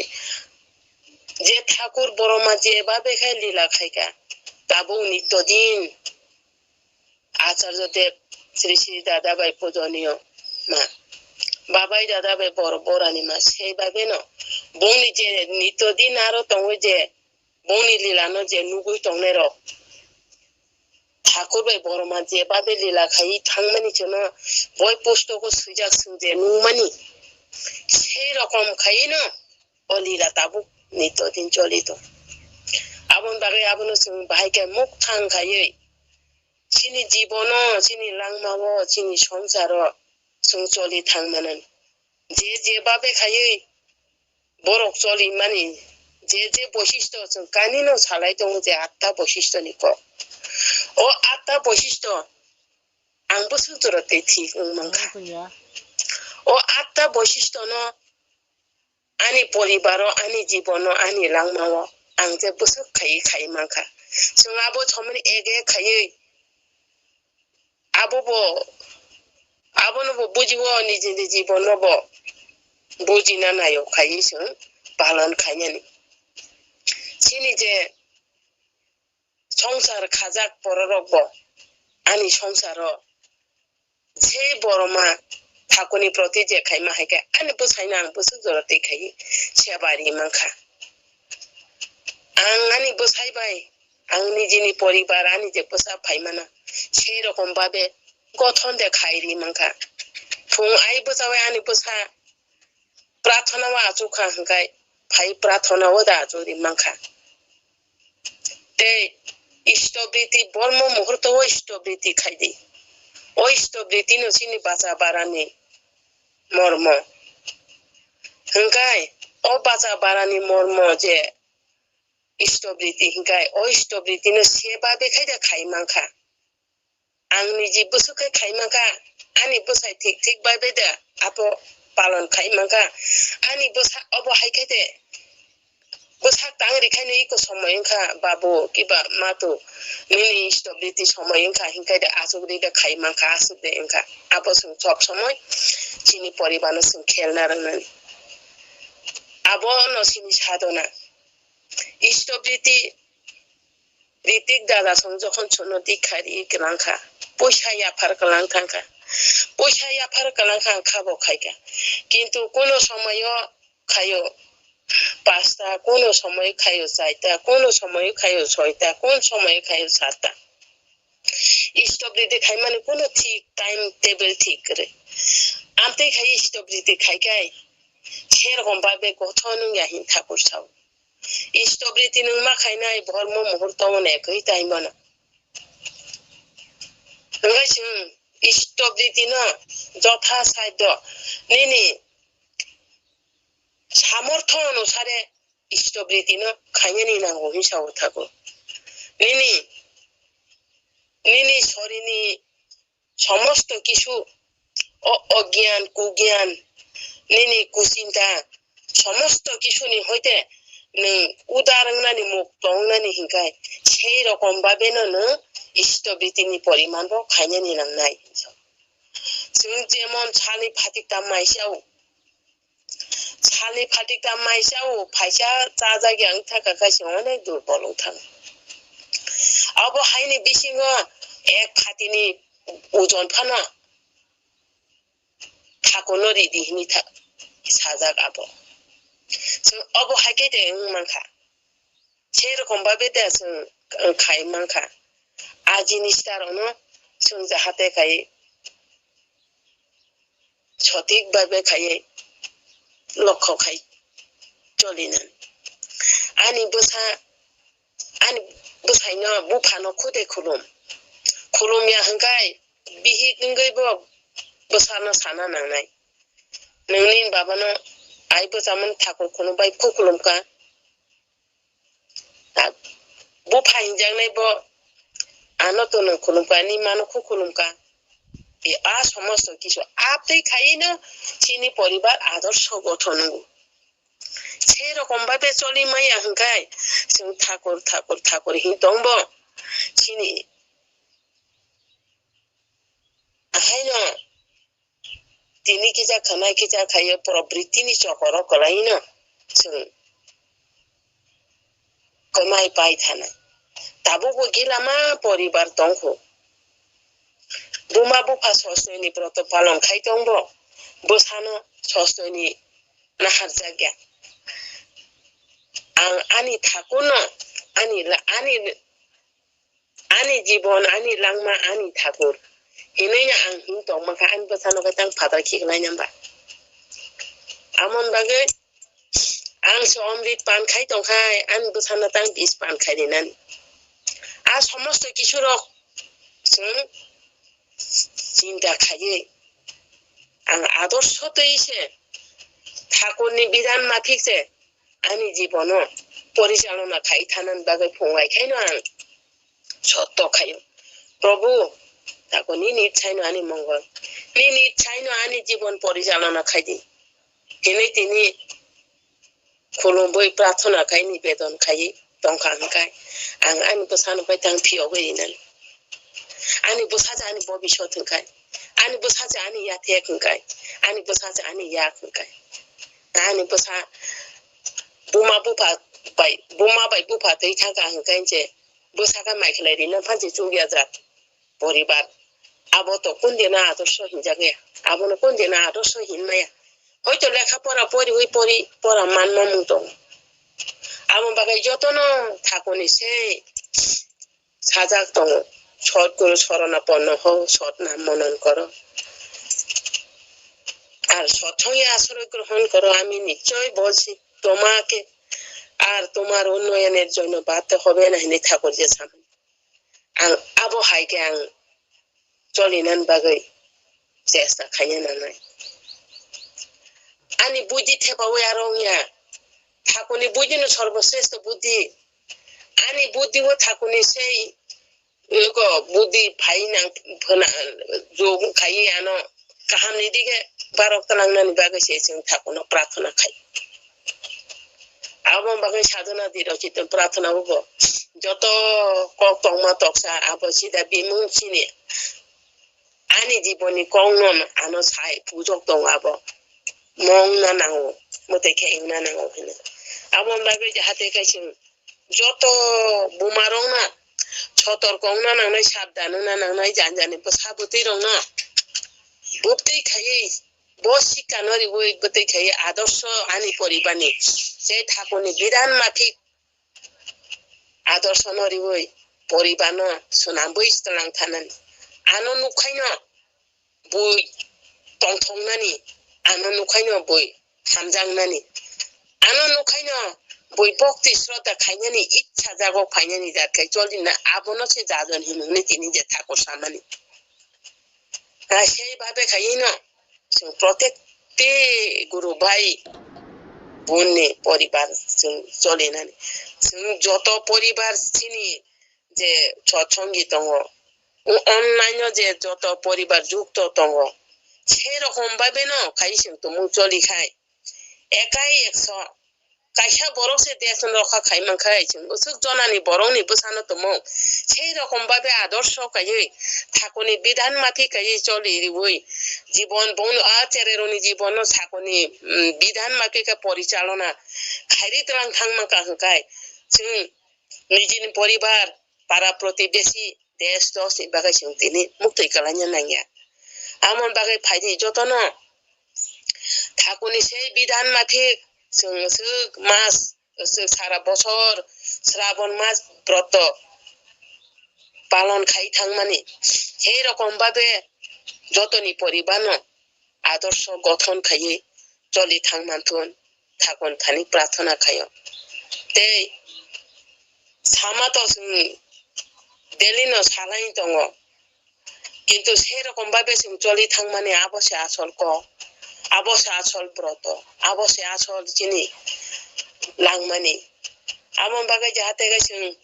Je thakur borma je babe khai lila khaika, tabuk nitto din Acharya Dev, Sri Sri Dada bai pujoniyo ma, Babai Dada bai bor-, borani ma, sei bai beno bongni je nitto din aro tongwi je bongni lilano je nugwi tongnai rok, Thakur bai boroma je babe lila khai thangmani chwngno boi pustoko swijak chwng je nungmani, sei rokom khaino o lila tabuk nitto din choli tong. Aboni bagwi abono chwng bahai khe mukthang khaiwi chini jibono, chini langmao, chini songsaro chwng choli thang manani. Je je babe khaiwi borok choli mani, je je boisisto chwng kanino salai tongo je atta boisistoni kok. O atta boisisto ang bwswk jora tei thik wng mankha. O atta boisistono ani poribaro, ani jibono, ani langmao ang je bwswk khaiwi khai mankha. Chwng abo somani ek ek khaiwi abo bo, abono bo bujiwo, niji niji jibono bo bujina naio khaiwi chwng palon khainani. Chini je songsar khajak bororok bo ani songsaro je boroma Thakurni proti je khaima hai khe ani bwsaino ang bwswk jora twi khai seba ri mankha. Ang ani bwsai bai, ang nijini poribar, ani je bwsa phaimano, sei rokom babe gothon de khai ri mankha. Phung ai bwsa bai ani bwsa prathona o achuk kha hwnkhe, phai prathona o da achuk ri mankha. Tei istobriti, bormo muhurto o istobriti khai di. O istobriti no chini bacha barani mormo. Hwnkhe o bacha barani mormo je istobriti hwnkhe o istobriti no seba bekhai da khai mankha. Ang niji bwswk khe khai mankha, ani bwsai thik thik bai bai da abo palon khai mankha. Ani bwsa obo hai khe de bwsak tang ri khaino iko somoi wngkha, babu kiba matu nini istobriti somoi wngkha, hinkhai de achuk ri de khai mankha, aswk de wngkha. Abo chwng sob somoi chini poribarno chwng khelna rwngnani. Abono chini sadhona. Istobriti Ritik dada song jokhon chwngno dikha ri kwlang kha, puisa yaphar kwlang thang kha, puisa yaphar kwlang kha, ang kha bo khai kha, kintu kuno somoyo khayo pasta, kuno somoyo khayo chaita, kuno somoyo khayo soita, kun somoyo khayo sata. Istobriti khaimani kuno thik time table thik kwrwi. Amtwi khai istobriti khai khai serokom babe gothon wngya hin thakur sao. Istobriti nwng ma khainai bormo muhurto o ne kwi tai mano. Hwnkhe chwng Istobriti no jotha saidyo nini samortho onusare istobriti no khainani nango hinsa o thago. Nini, nini sorini somosto kisu o ogyan, kugyan, nini kuchinta, somosto kisuni hoite nwng udar wngnani, mukto wngnani hinkai, sei rokom babeno nwng istobriti ni poriman bo khainani nangnai. Chwng jemon salni phatik ta maisa o, salni phatik ta maisa o, phaisa chajak ya wngkha kha, kaisa onek durbol wngkha. Abo haini bisingo ek phatini ojon phano thakono ridi hini tha-, sajak abo. Chwng obo hai khe de wng mankha. Sei rokom babe de chwng khai mankha. A jinis ta rokno chwng jahate khai sothik babe khai lokho khai cholinan. Ani bwsa, ani bwsaino buphano khude khulum. Khulum ya hwnkhai bihik wngwi bo bwsano sana nangnai. Nini babano ai bwchamani thakur khunu bai khukhulumkha. Bupha hinjaknai bo ano to nwng khulumkha, ani mano khukhulumkha. E a somosto kisu aptwi khaino chini poribar adorsho gothon wngo. Sei rokom babe choli maya hwnkhai chwng thakur, thakur, thakur hin tongbo. Chini haino tini kisa khwnai kisa khaio, probritini chokoro kwlaino chwng kwmai pai thana. Tabukbo gilama poribar tongkho. Buma bupha sostoni broto palon khai tongbo, bwsano sostoni naharjakya. Ang ani thakurno, ani la-, ani Ani jibon, ani langma, ani thakur hinwi no ang hin tongma kha, ani bwsano khe tang phatar khiklai namba. Amon bagwi ang se omrit pan khai tongkhai, ani bwsano tang bis pan khai rinani. A somosto kisurok chwng chinta khaiwi ang adorsho twi se thakurni bidhan maphik se ani jibono porichalona khai thanani bagwi phungai khaino ang sotto khaio. Prabhu, tako nini ichhaino ani mongol, nini ichhaino ani jibon porichalona khaidi hinwi tini khulumwi prarthana khai nivedon khai tongkha hwnkhai ang ani bwsano bai tang phiyogwi rinani. Ani bwsa se ani bobisot hwnkhai, ani bwsa se ani yathek hwnkhai, ani bwsa se ani yak hwnkhai. Ani bwsa buma bupha bai, buma bai bupha twi thangkha hwnkhai je bwsakhe mai khlai rina phansi chukya jat poribar. Abo to kundina adorsho hinjakya, abono kundina adorsho hinmaya. Hoito lekha pora poriwi pori pora manma mung tongo. Abo bagwi jotono thakurni se sajak tongo. Sotguru sorona ponno ho, sotnam monon koro. Ar sot songe asroy grohon koro, ami nichoi bolchi tomake, ar tomar unnoyoner jonno bate hobe na hini thakur je samani. Ang abo hai khe ang cholinan bagwi chesta khaina nangnai. Ani buddhi thepawi aro wngya. Thakurni buddhino sorboshreshto buddhi. Ani buddhi o thakurni sei eko buddhi phai nang phana jog khai ano kahamni dige barok twlangnani bagwi se chwng thakurno prarthana khai. Abo bagwi sadhana di rok chitto prarthana o bo joto kok tongma toksa abo sida bimung chini ani jiboni kok no ano sai pujok tongo abo mong na nango mwtai khe wngna nango hino abo bagwi jahate khe chwng joto buma rok na sotorko wngna nangnai, sabdan wngna nangnai, jani jani bwsa bwtwi rok na bwtwi khaiwi bo sikha no riwi bwtwi khaiwi adorsho ani poribar ni je thakurni bidhan maphik adorsho no riwi poribar no swnamwi twlang thanani. Ano nukhaino bui tongthoknani, ano nukhaino bui hamjaknani, ano nukhaino bui bhokti sroddha khainani ichha jago phainani jat khai cholina abono se jajon hinwi tini je thakur samani. Hai sei babe khaino chwng protekti guru bai bonni poribar chwng cholinani. Chwng joto poribar chini je chotsongi tongo, o online o je joto poribar jukto tongo, sei rokom babe no khai chwng tumung choli khai. Ekai ekso kaisa borok se desh no rokha khai mankhai chwng usuk jonani borok ni bwsano tumung sei rokom babe adorsho kaiwi thakuni bidhan mafi kaiwi choli riwi jibon bongni a chereroni jibon no sakuni, mm, bidhan mafi khe porichalona khairi twlang thang manka hwnkhe chwng nijini poribar para protibesi desh dos ni bagwi chwng tini muktwi kwlaina nangya. Amoni bagwi phaidi jotono thakuni sei bidhan mafi chwng swk mas, swk sara bosor Srabon mas broto palon khai thangmani. Sei rokom babe jotoni poribarno adorsho gothon khaiwi choli thang manthun thakon thani prarthana khaio. Tei sama to chwng daily no salai tongo. Kintu sei rokom babe chwng choli thangmani abo se asol kok, abo se asol broto, abo se asol chini langmani. Abo bagwi jahate khe chwng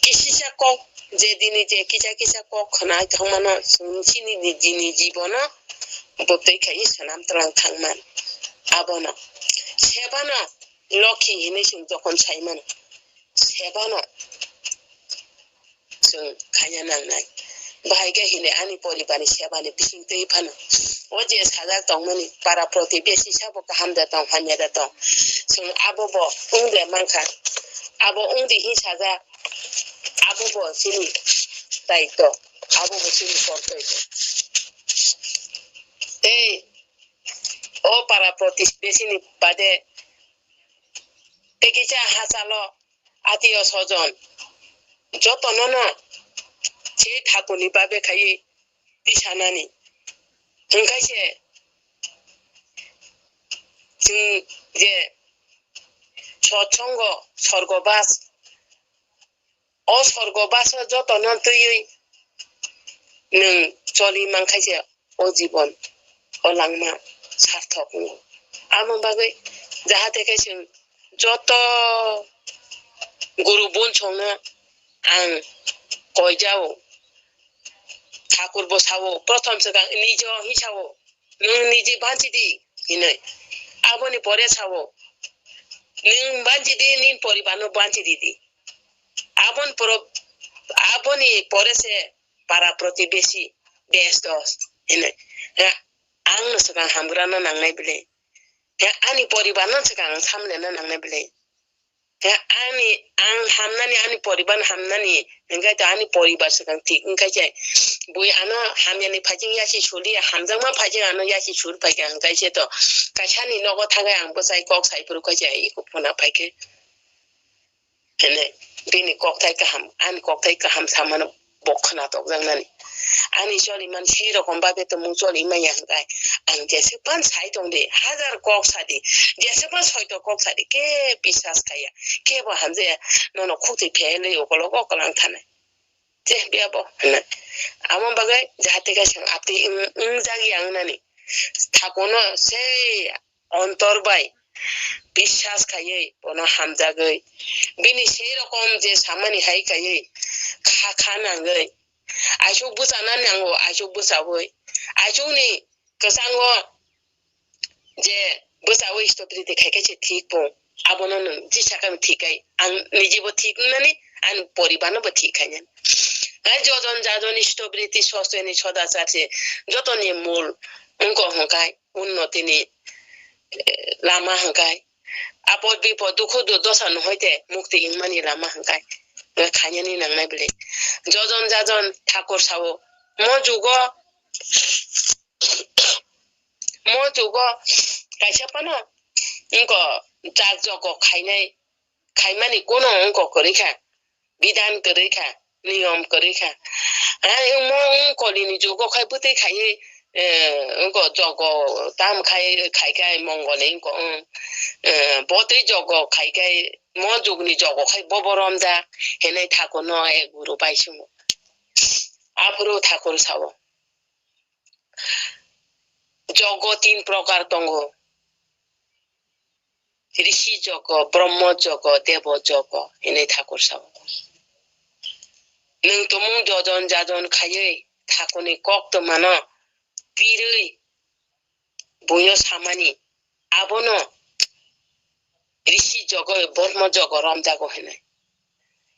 kisisa kok, je dini je kisa kisa kok khwnai thangmano chwng chini ni dini jibono bwtwi khai swnam twlang thangman. Abono sebano lokhi hinwi chwng jokhon saimano, sebano chwng khaina nangnai. Bahai khe hini ani poribarni sebani bisingtwi phano o je sajak tongmani para protibesi sabo kaham da tong, hamya da tong, chwng abo bo wng de mankha, abo wng di hin sajak, abo bo chini daitw, abo bo chini kortoibo. Tei o para protibesini bade tei kisa hachalo atiyo sojon jotono no se thakuni babe khai tisanani. Hwnkhe se chwng je sotsongo sorgobas, o sorgobas o jotono twiwi nwng choli mankhaise o jibon o langma sarthok wngo. Amo bagwi jahate khe chwng joto guru bunsongno ang koijao. Thakur bo sao, prothom swkang nijo hi sao, nwng niji banchi di hinwi. Aboni pore sao, nwng banchi di, nini poribarno banchi di di. Aboni poro, aboni pore se para protibesi desh dos hinwi. Ha, ang no swkang hamgrano nangnai bile. Ha, ani poribarno swkang samleno nangnai bile. Ha, ani, ang hamnani, ani poribar hamnani, hwnkhe to ani poribar swkang thik wngkha se. Bui ano hamyani phaijing yasi suli, hamjakma phaijing ano yasi suri phaikha, hwnkhe se to kaisani nogo thangwi ang bwsai kok sai phuru kha se, iko phuna phaikhe. Hene, bini kokthai kaham, ani kokthai kaham samano bo khwnatok jaknani. Ani choli man sei rokom babe tongmung choli manya hwnkhe, ang jeswk phan sai tong di, hajar kok sa di, jeswk phan soito kok sa di, khe biswas khaiya, khe bo hamjaya, nono khukti phelwi ukologo kwlang thanai. Je biya bo hwnwi. Amo bagwi jahate khe chwng aptwi wng, wng jak ya wngnani. Thakuno sei ontor bai biswas khaiwi bono hamjagwi, bini sei rokom je samani hai khaiwi kha kha nangwi, aisuk bwchana nango, aisuk bwchawi, aisukni kwchango je bwchawi stopiriti khai khe se thik bo, abono nwng jisa khe thik khai, ang nijibo thik wngnani, ani poribarno bo thik khainani. Hai jojon jajon stopiriti sosteni sodachar se jotoni mul wngkha hwnkhai unnotini, eh, lama hwnkhai, apod bipod dukhu du-, dosa no hoite mukti wngmani lama hwnkhai, khainani nangnai bwle. Jojon jajon thakur sao, mo jugo, mo jugo kaisa phano wngkha jak jogo khainai, khaimani kuno wngkha kwrwi kha. Bidhan kwrwi kha, niyom kwrwi kha. Ai, mo wng kolini jugo khai bwtwi khaiwi, eh, wngko jogo tam khai, khai khai mongole wngko, wng, eh, botwi jogo khai khai, mo jugni jogo khai bobo romjak hinwi thakurno ek guru bai swngo. Aphuru thakur sao, Jogo tin prokar tongo. Rishi jogo, Brahma jogo, Debo jogo, hinwi Thakur sao. Nwng tumung jojon jajon khaiwi Thakurni koktwmano pirwi buino samani, abono Rishi jogo, Brahma jogo romjago hinwi.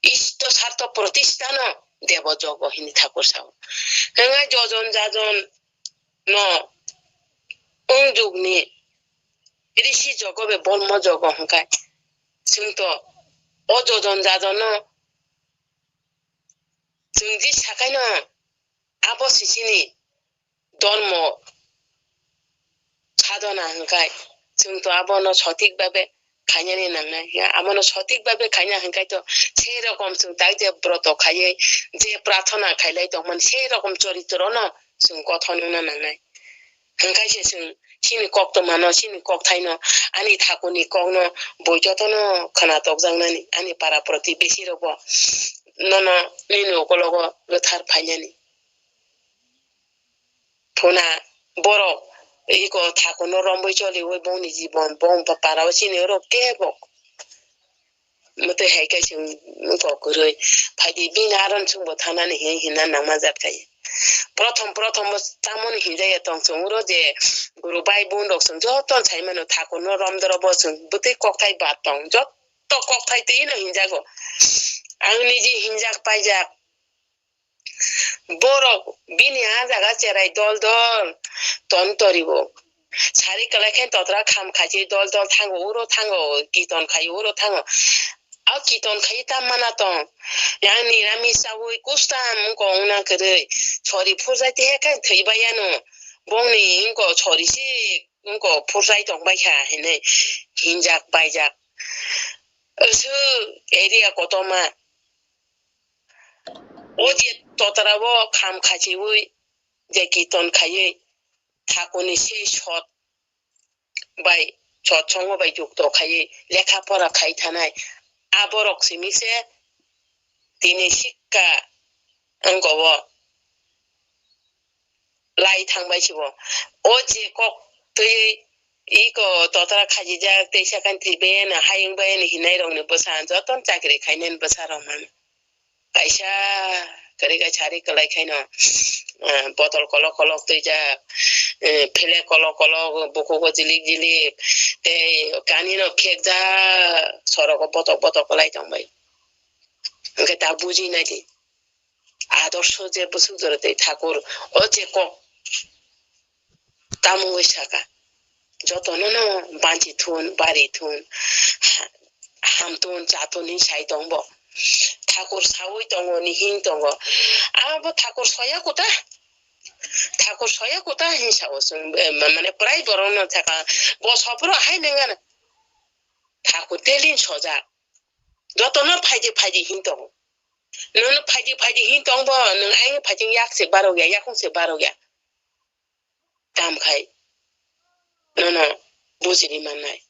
Isto sartho protisthano Debo jogo hinwi Thakur sao. Hwnkhai jojon jajon no wng jugni Rishi jogo be Brahma jogo hwnkhai. Chwng to o jojon jajon no chwng ji sakai no abo sisini dormo sadhana hwnkhai, chwng to abono sothik babe khainani nangnai. Ya, abono sothik babe khaina hwnkhai to, sei rokom chwng tak je broto khaiwi, je prarthana khailai tongmani, sei rokom choritrono chwng kothon wngna nangnai. Hwnkhai se chwng chini koktwmano, chini kokthaino, ani thakurni kokno boi jotono khwna tokjaknani, ani para protibesi rokbo nono nini ukologo rwthar phainani. Phuna borok iko thakurno romwi choliwi bongni jibon, bong parao chini oro kebo. Mwtwi hai khe chwng wngkok kwrwi. Phaidi bini aron chwngbo thanani hi hinna nangma jat khai. Prothom prothom bo tamoni hinjaya tong chwng oro je guru bai bun rok chwng joto sai mano thakurno romdoro bo chwng bwtwi kokthai ba tong. Jotto kokthai twi no hinjago. Ang niji hinjak paijak. Borok bini ah jaga cherai dol dol ton toribo. Sari kwlai khe totra kham khachi dol dol thango, uro thango, kiton khai uro thango. A kiton khai tam mana tong. Yang nirami sawi kustam wngko wngna kwrwi. Sori phurjai te khe thwi bai ano. Bongni wngko sori si wngko phurjai tong bai kha hinwi hinjak paijak. Osu area kotoma. O je totra o kham khachiwi je kiton khaiwi thakurni sei sot bai, sotsongo bai jukto khaiwi lekha pora khai thanai, aborok simi se tini sikka wngko o lai thangbai sibo. O je kok twi iko totra khajijak teisa kantri bena hayung bayani hinai rokni bwsa jotono chakri khainani bwsa rok man. Kaisa kwrwi kaisa ari kwlai khaino, ah, botol kolok kolok twijak, eh, phelek kolok kolok bukugo jilik jilik tei kanino phekjak sorogo botok botok kwlai tongbai. Hwnkhe ta bujinai di. Adorsho je bwswk jora tei thakur o je kok tamungwi saka, jotono no banchi thun, bari thun, ha-, ham thun, cha thun hinwi sai tong bo. Thakur sawi tongo, ni hing tongo. Abo thakur soya kuta, thakur soya kuta hinwi sao chwng, eh, ma-, mane prai borok no saka, bo sopro hai nengana. Thakur telin sojak. Jotono phaidi phaidi hin tongo. Nono phaidi phaidi hin tong bo, nwng ayang phaidi yak se barok ya, yakung se barok ya. Tam khai nono bujini mannai.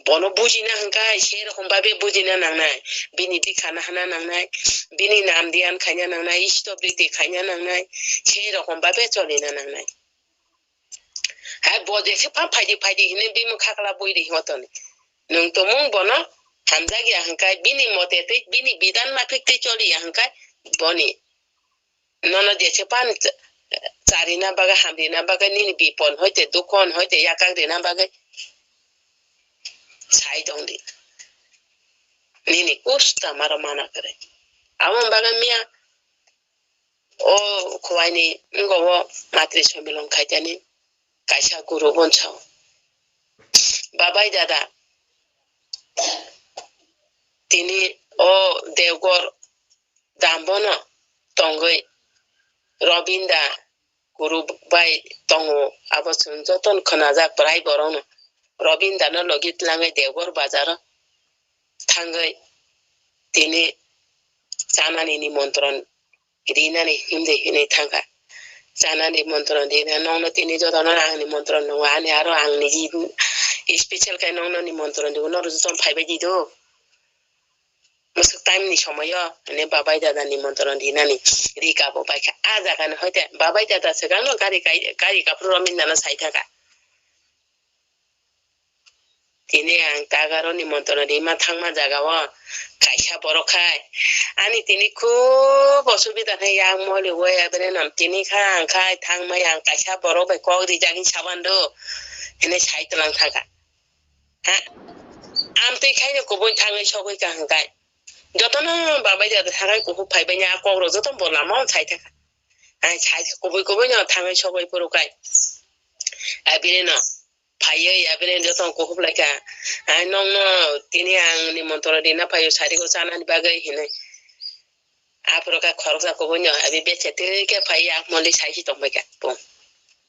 Bono bujina hwnkhe sei rokom babe bujina nangnai. Bini bikha nahana nangnai. Bini nam diyan khaina nangnai. Isto briti khaina nangnai. Sei rokom babe cholina nangnai. Hai bo jese pha phaidi phaidi hinwi bimung khakla bui ri hotoni. Nwng tumung bono hamjak ya hwnkhe bini mote tei bini bidan mapik tei choli ya hwnkhe boni. Nono jese pan ch-, charina bagwi, hamrina bagwi, nini bipon hoite, dukon hoite, yakak rina bagwi sai tongdi. Nini kusta maro mana kwrwi. Amo bagwi miya o khuaini wngkha o matri somilon khaitani kaisa guru bonsa o. Babai dada, tini o Dewgor dambono tongwi Robinda guru bai tongo, abo chwng jotono khwnajak prai borokno. Robindano logi twlangwi Dewgor bazaro thangwi tini chanani nimontron rinani himdi hinwi thangkha. Chanani nimontron rina nokno tini jotono ang nimontron nungo, ani aro ang niji special khe nokno nimontron rwo, norok jotono phaibai di do. Mwswk time ni somoyo, ene babai dada ni montro rinani ri kabo bai kha. A jaga ni hoite babai dada swkang no gari kai, gari kaphuru romwi nana sai thaka. Tini ang tagaro ni montro rima thangma jaga o kaisa borok khai. Ani tini khub osubida khai yang moli wai abere nam tini kha ang khai thangma yang kaisa borok bai kok rijak ni saban do. Hene sai tlang thaka. Ha? Amtwi khaino kubui thangwi sogwi ka hwnkhe. Jotono babai jado thangai kuhuk phaibai ni a kok rok joto bo lama o sai thaka. Ai sai kubui kubui no thangwi sogwi phuru kai. Abire no phaiwi abire joto kuhuk lai kha. Ai nong no tini ang ni montro rina phaio sari go chanani bagwi hinwi. Aphuru khe khoroksa kubui no abi beche twi khe phai yak moli sai si tongbai kha pung.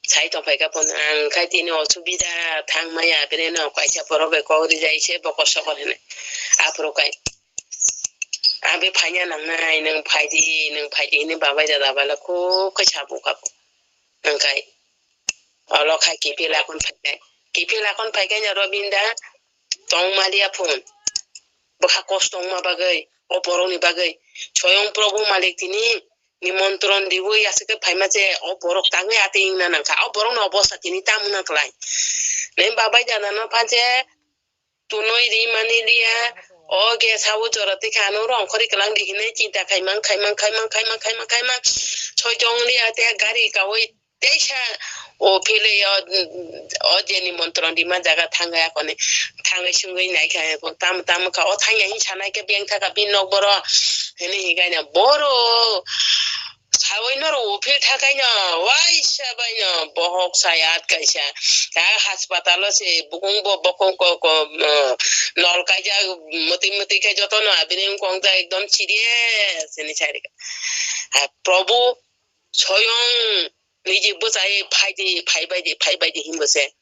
Sai tongbai kha pung ang khai tini osubida thang maya bini no kaisa borok bai kok rijai se bokol sokol hinwi. Aphuru kai abi phaina nangnai nwng phaidi nwng phaidi hinwi babai dada bala khub khe sabu kha pung. Ang khai olo khai kiphil akon phai kai. Kiphil akon phai kai no Robinda tong maliya phun. Bwkha kosto wngma bagwi, o borokni bagwi. Soyong Probhu Malik tini nimontron riwi aswk khe phaima je o borok tangwi atwi wngna nangkha. O borokni obostha tini tamo wngna kwlai. Nini babai dada no pha je tunui ri mani liya, o ge sabu jora twi kha ano rong khori kwlang di hinwi chinta khaimang, khaimang, khaimang, khaimang, khaimang, khaimang. Soitong liya te gari kawi teisa o philwi o, o je nimontron rima jaga thangwi akoni thangwi sungwi naikha, tamo tamo kha o thangya hin sanai khe beng thaka bini nok boro hinwi hinkaina boro sawi norok uphil thakaino waisa baino bohok sayat kaisa ta haspatalo se bukung bo bokong ko ko nol kaijak mwtwi mwtwi khe jotono abini wngkong ta ekdom serious hinwi sai rikha. Probhu soyong niji bwchai phaidi phaibaidi phaibaidi hinbo se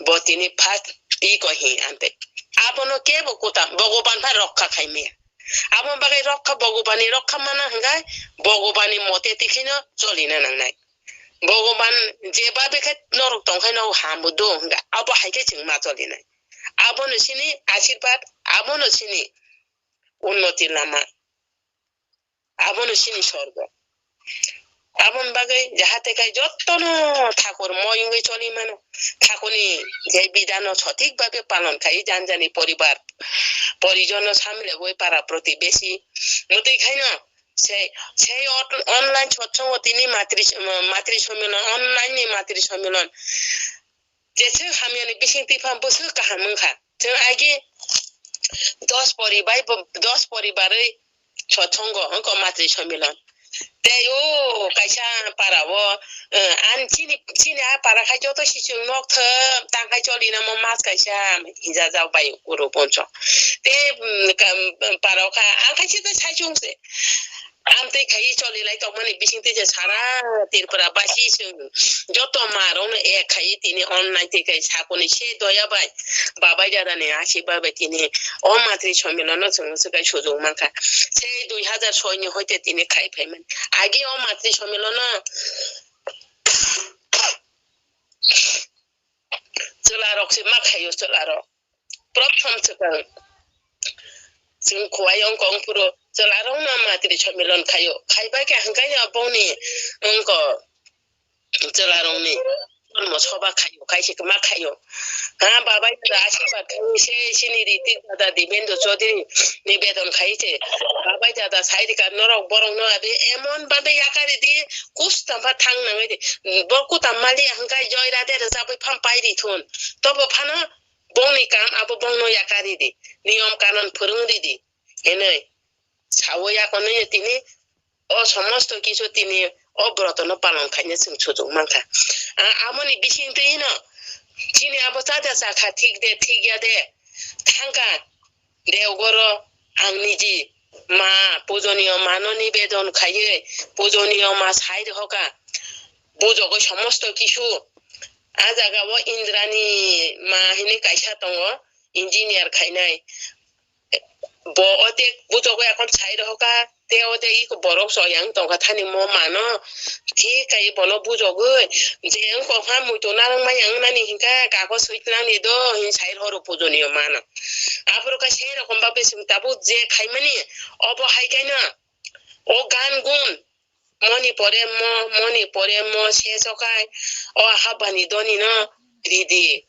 bo tini first iko hi ante abono kebo kuta Bhogoban pha rokha khaimaya. Abo bagwi rokha Bhogobani rokha mana hwnkhe Bhogobani mote tikhino cholina nangnai. Bhogoban je babe khe norok tongkhe no hambo do hwnkhe abo hai khe chwng ma cholinai. Abono sini asirbat, abono sini unnoti lama. Abono sini sorgo. Aboni bagwi jahate khai jotono thakur moi wngwi choli mano. Thakurni je bidano sothik bhabe palon khai jani jani poribar porijono samilagwi para protibesi. Mwtwi khaino sei sei ot- online sotsongo tini matri matri somilon online ni matri somilon. Jeswk hamyani bising twi phan bwswk kaham wngkha. Chwng agi dos poribai bo- dos poribarwi sotsongo wngkha matri somilon. Tei o kaisa para o, eh, ani chini chini a para khai joto si chwng nok thwk tang khai choli namo mas kaisa hinjajak bai uro bonso. Tei, mm, kam- para o kha ang khai se sai chwng se. Amtwi khai choli lai tongmani bising twi je sara Tripura basi chwng joto ma rokno ek khai tini online twi khai sakuni se doya bai babai dada ni asi bai bai tini o matri somilon no chwng swkai sujung mankha. Se dui hazar soi ni hoite tini khai phai mani agi o matri somilon no chwla rok se ma khaio chwla rok. Prothom swkang chwng khuai wngkha wngphuru chwlarokno matri somilon khaio. Khaibai khe hwnkhe bongni wngkha chwlarokni jono soba khaio, khaisi kwma khaio. Ha babai dada asirwad khaio se chini Ritik dada Dibendra Chaudhary ni bedon khai se. Babai dada sai rika norok borokno adi emon babe yakari di kusta ba thang nangwi di. Bo kuta mali hwnkhe Joy Radhe rwchapwi pham pai ri thun. Tobo phano bongni kam abo bongno yakari di, niyom kanon phwrwng ridi hinwi sawi yakonwi tini o somosto kisu tini o brotono palon khaina chwng sujuk mankha. A- aboni bisingtwi hino chini abo chada chakha thik de thik ya de thangkha deogoro ang niji ma pujoniyo mano nibedon khaiwi pujoniyo ma sai rwkha bujogwi somosto kisu. A jaga o Indrani ma hinwi kaisa tongo, engineer khainai. Bo o de bujogo ekon sai rohoka, te o de iko borok so yang tongkha thani mo mano. Thik kai bono bujogoi, je wng kokha muitu narwk ma yang nani hinka kago soi nang ni do hin sai rohoro pujo ni mano. Aboro kha sei rokom ba bising tabuk je khaimani obo hai kaino o gan gun. Moni pore mo, moni pore mo, se sokai, o habani doni no ridi.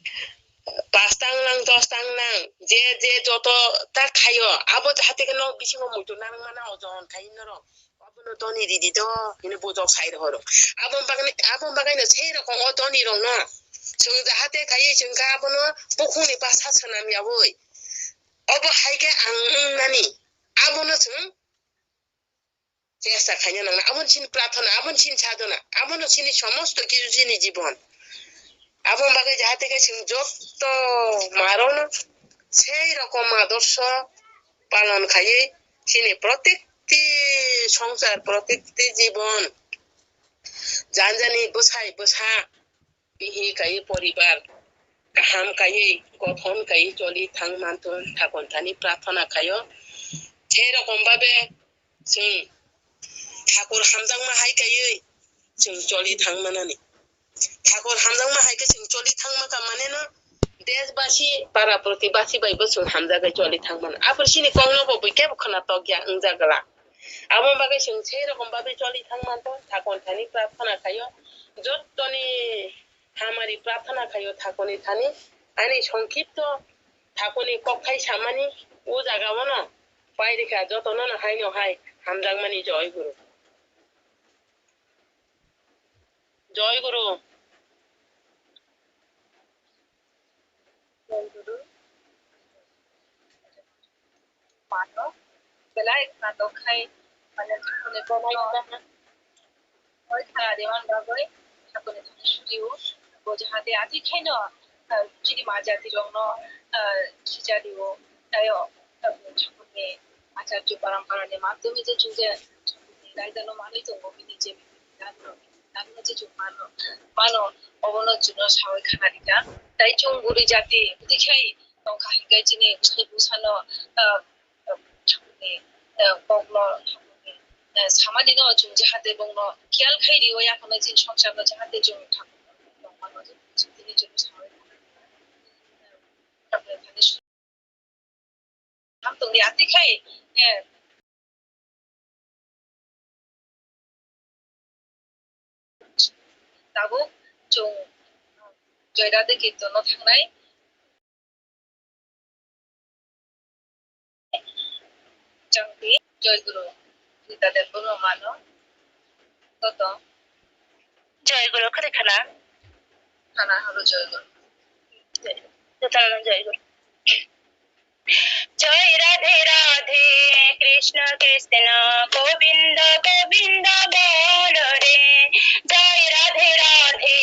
Pas tang nang, dos tang nang, je, je joto ta khayo, abo jahate ke nok bisingo muitu nang mana o jon khai norok. Abono doni ridi do, hino bujok sai rohoro. Abo bagani, abo bagani no sei rokom o doni rok no. Chwng jahate khai chwng kha abono bukhungni basa swnam yaui. Obo hai khe ang wng nani. Abono chwng Chesta khaina nangna. Aboni chini prarthana, aboni chini sadhana, abono chini somosto kichu chini jibon. Aboni bagwi jahate khe chwng jotto marono sei rokom adorsho palon khaiwi chini protekti songsar, protekti jibon, janjani bwsai bwsa, bihi kaiwi poribar kaham kaiwi gothon kaiwi choli thang manthun thakonthani prarthana khaio. Sei rokom babe chwng thakur hamjakma hai kaiwi chwng choli thang manani. Thakur hamjakma hai khe chwng choli thang manka maneno deshbasi, para protibasi bai bo chwng hamjagwi choli thang mano. Aphuru chini kokno bo bui kebo khwna tokya wngjak glak. Aboni bagwi chwng sei rokom babe choli thang manto, thakonthani prarthana khaio. Jottoni hamari prarthana khaio thakoni thani. Ani songkhipto thakoni kokthai samani o jaga ono pairikha jotono no haino hai hamjakmani. Joy Guru. Joy Guru. Joy Guru. Mano, belai khna tongkhai, mane, thakuni kokno, oi khna rimani bagwi, thakuni thani sutio, bo jahate ati khaino, ah, chini ma jatirokno, ah, sichario, taio, ah, thakuni acharyo paramparani madhyome je chwng je thakuni raidano manwi tongo, bini je, mano, je chwng mano, mano, obono chwngno sawi khna rikha. Tai chwng bwrwi jati, bwtwi khai, tongkha hinkhe chini bwsai bwsano, ah, ah, thangni, ah, kokno thangni, ah, samanino chwng jahate bongno khiyal khai rio, yaphano chini songsarno jahate chwng thangni tongmano chwng tini chwng sawi. Hamtongni ati khai, eh, Tabuk chwng Joy Radhe Kirtono thangnai. Changpi, Joy Guru, Rita Debbarma mano. Toto. Joy Guru, khade khana. Khana horo Joy Guru. Joy Guru. Joy Radhe Radhe, Krishna Krishna, Govinda Govinda bol re. Joy Radhe Radhe,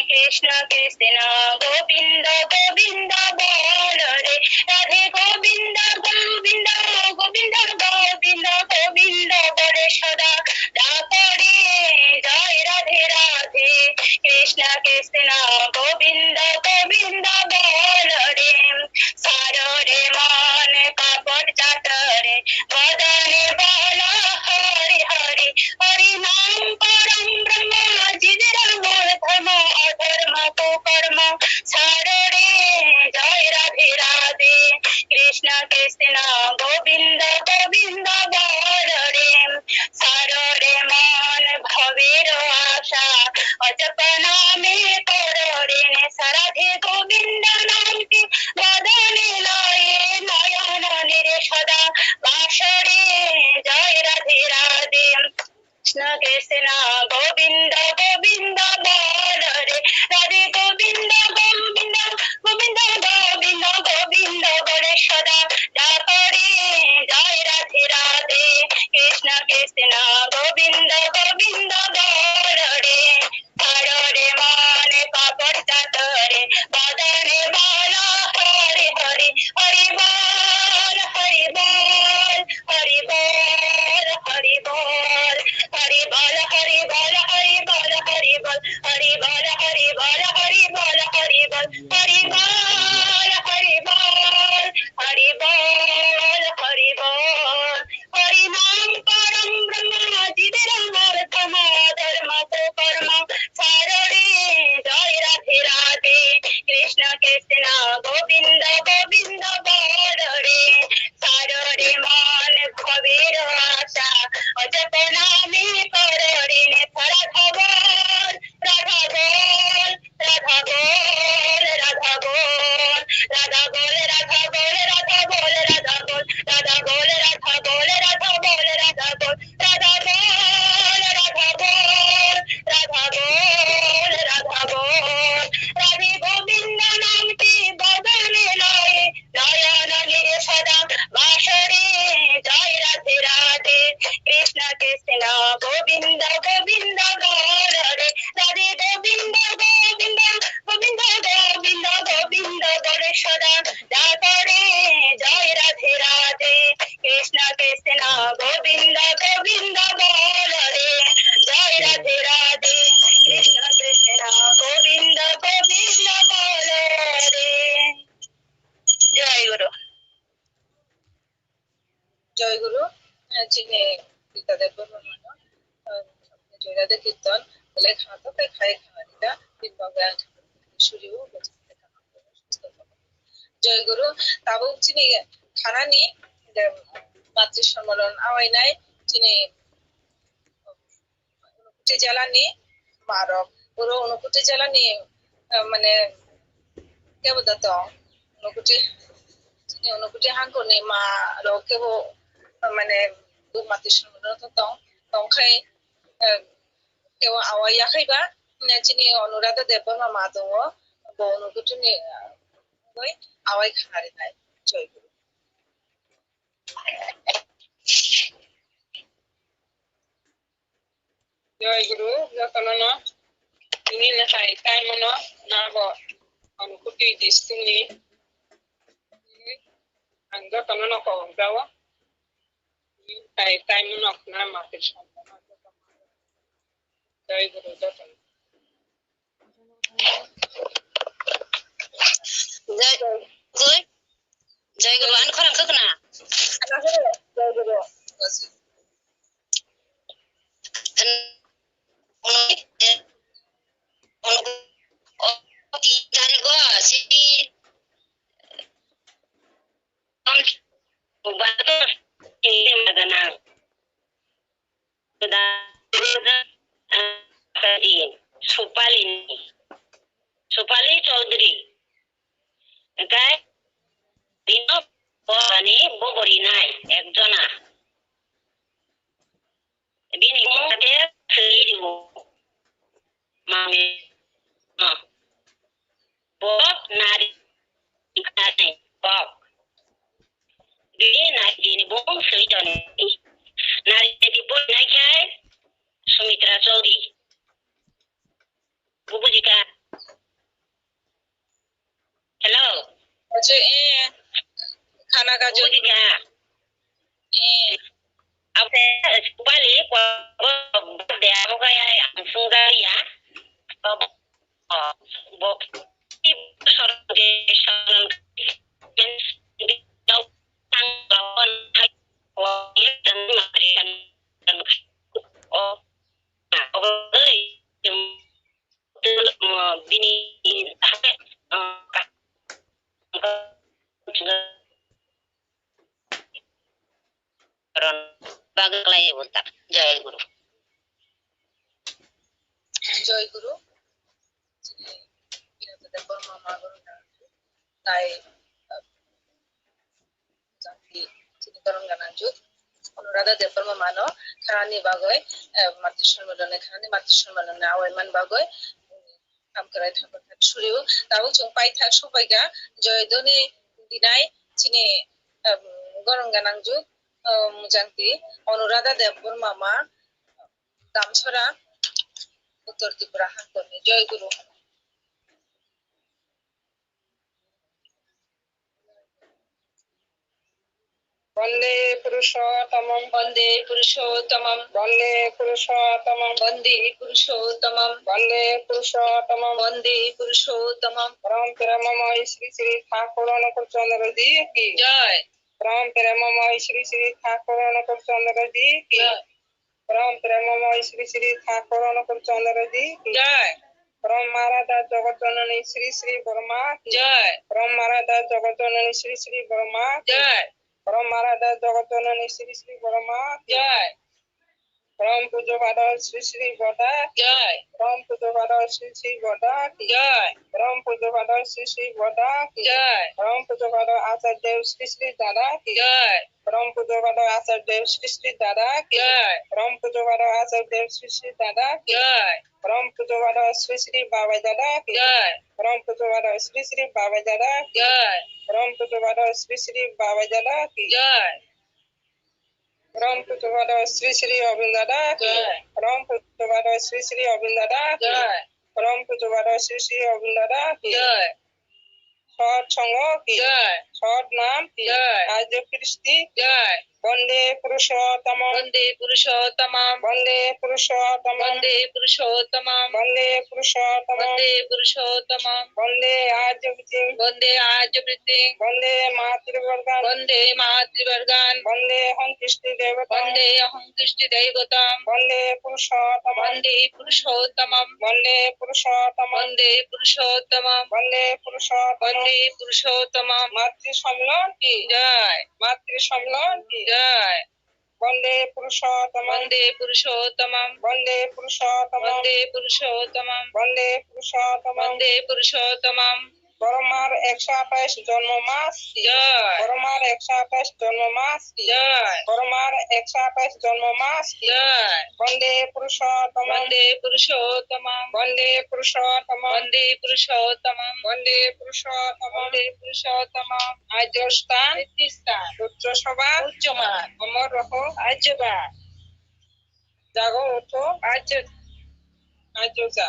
Krishna Krishna, Govinda Govinda bol re. Radhe Govinda Govinda, Govinda Govinda, Govinda bol re sada. Dakore, Joy Radhe Radhe, Krishna Krishna, Govinda Govinda bol re. Saro re mon kapot jato re, bodone bolo Hari Hari, Hari nam param Brahma, jibir mol dharma, adharma kukarma. Saro re, Joy Radhe Radhe, Krishna Krishna, Govinda Govinda bol re. Saro re mon bhabir asha, ajap name koro re ne. Radhe Govinda nam ki badane laye, nayan nire sada basho re. Joy Radhe Radhe. Krishna Krishna Govinda Govinda bol re, Radhe Govinda Govinda, Govinda Govinda, Govinda bol re sada dakore. Joy Radhe Radhe, Krishna Krishna Govinda Govinda bol re. Saro re mon kapot jato re, bodone bolo Hari Hari, Hari bol, Hari bol, Hari bol, Hari bol. Hari bol, Hari bol, Hari bol, Hari bol, Hari bol, Hari bol, Hari bol, Hari bol, Hari bol, Hari bol, Hari bol, Hari bol. Joy Guru, eh, chini Gita Debbarma mano, eh, Joy Radha Kirtan, belai khana to khe khai khana rida, bini bagwi ang suriu, Joy Guru, tabuk chini khanani, eh, Matri Sammelan awainai, chini Unakoti jela ni ma rok, oro Unakoti jela ni, eh, mane kebo da tong, Unakoti, chini Unakoti hangkor ni ma rok kebo, eh, mane buma twi somono to tong, tong khai, eh, kebo awai ya khai ba, eh, chini Anuradha Debbarma ma tongo, bo Unakoti ni, eh, awai khana rinai. Joy Guru. Joy Guru, jotono no. Tini le hai time no na bo Unakoti district ni. Ang jotono no kok jao. Hai time no na ma ke. Joy Guru, jotono. Joy, Joy, Joy Guru, ani khorang khakna. Joy Guru. Tarigo, si, Supali, Supali Chaudhary. Hingkai bino bo ani bo borinai ekjona. Bini mung khe swi rio. Mami. Bo nari kok. Bini nari ni bung swi doni. Nari ni bo nai khai Sumitra Chaudhary. Bubujika. Hello. Achu, eh, khana kaju. Bubujika. Eh. Ape, Supali, ko, ko, de, amo kaya, ang sungga ya. Bo, bo, bo, Joy Guru. Joy Guru. Chini Guru Debbarma ma Guru na. Tai, eh, jati chini dorong gana juk. Anuradha Debbarma mano khanani bagwi, eh, Matri Sammelan ni khanani Matri Sammelan ni awai man bagwi, mm, hamkrai thangkrai suriu. Tabuk chwng paithak sokbaikha Joy Dhoni dinai chini, em, gorong gana juk, em, jati Anuradha Debbarma ma Damsora, Uttor Tripura hangkorni. Joy Guru. Vande Purushottamam. Vande Purushottamam. Vande Purushottamam. Vande Purushottamam. Vande Purushottamam. Vande Purushottamam. Param Premamai Shri Shri Thakur Ankur Chandra Ji ki. Jai. Param Premamai Shri Shri Thakur Ankur Chandra Ji ki. Jai. Param Premamai Shri Shri Thakur Ankur Chandra Ji ki. Jai. Param Maharaj Jagat Janani Shri Shri Borma ki. Jai. Param Maharaj Jagat Janani Shri Shri Borma ki. Jai. Param Maharaj Jagat Janani Shri Shri Borma ki. Jai. Param Pujo Pada Shri Shri Boda ki. Jai. Param Pujo Pada Shri Shri Boda ki. Jai. Param Pujo Pada Shri Shri Boda ki. Jai. Param Pujo Pada Acharya Dev Shri Shri Dada ki. Jai. Param Pujo Pada Acharya Dev Shri Shri Dada ki. Jai. Param Pujo Pada Acharya Dev Shri Shri Dada ki. Jai. Param Pujo Pada Shri Shri Babai Dada ki. Jai. Param Pujo Pada Shri Shri Babai Dada ki. Jai. Param Pujo Pada Shri Shri Babai Dada ki. Jai. Param Pujo Pada Shri Shri Obin Dada ki. Jai. Param Pujo Pada Shri Shri Obin Dada ki. Jai. Param Pujo Pada Shri Shri Obin Dada ki. Jai. Sat Sangho ki. Jai. Hor nam ki. Jai. Arjo Kristi. Jai. Bande Purushottamam. Bande Purushottamam. Bande Purushottamam. Bande Purushottamam. Bande Purushottamam. Bande Purushottamam. Bande Arjo Kristi. Bande Arjo Kristi. Bande Matri Borgan. Bande Matri Borgan. Bande Aham Kristi Devata. Bande Aham Kristi Devata. Bande Purushottamam. Bande Purushottamam. Bande Purushottamam. Bande Purushottamam. Bande Purushottamam. Bande Purushottamam. Matri Sammilan ki. Jai. Matri Sammilan ki. Jai. Bande Purushottamam. Bande Purushottamam. Bande Purushottamam. Bande Purushottamam. Bande Purushottamam. Bande Purushottamam. Boromar ekso atais jonmo mas ki. Jai. Boromar ekso atais jonmo mas ki. Jai. Boromar ekso atais jonmo mas ki. Jai. Bande Purushottamam. Bande Purushottamam. Bande Purushottamam. Bande Purushottamam. Bande Purushottamam. Bande Purushottamam. Ajostan. Ajostan. Uccho soba. Uccho man. Omor roho. Ajjoba. Jago utho. Ajjo. Ajjoja.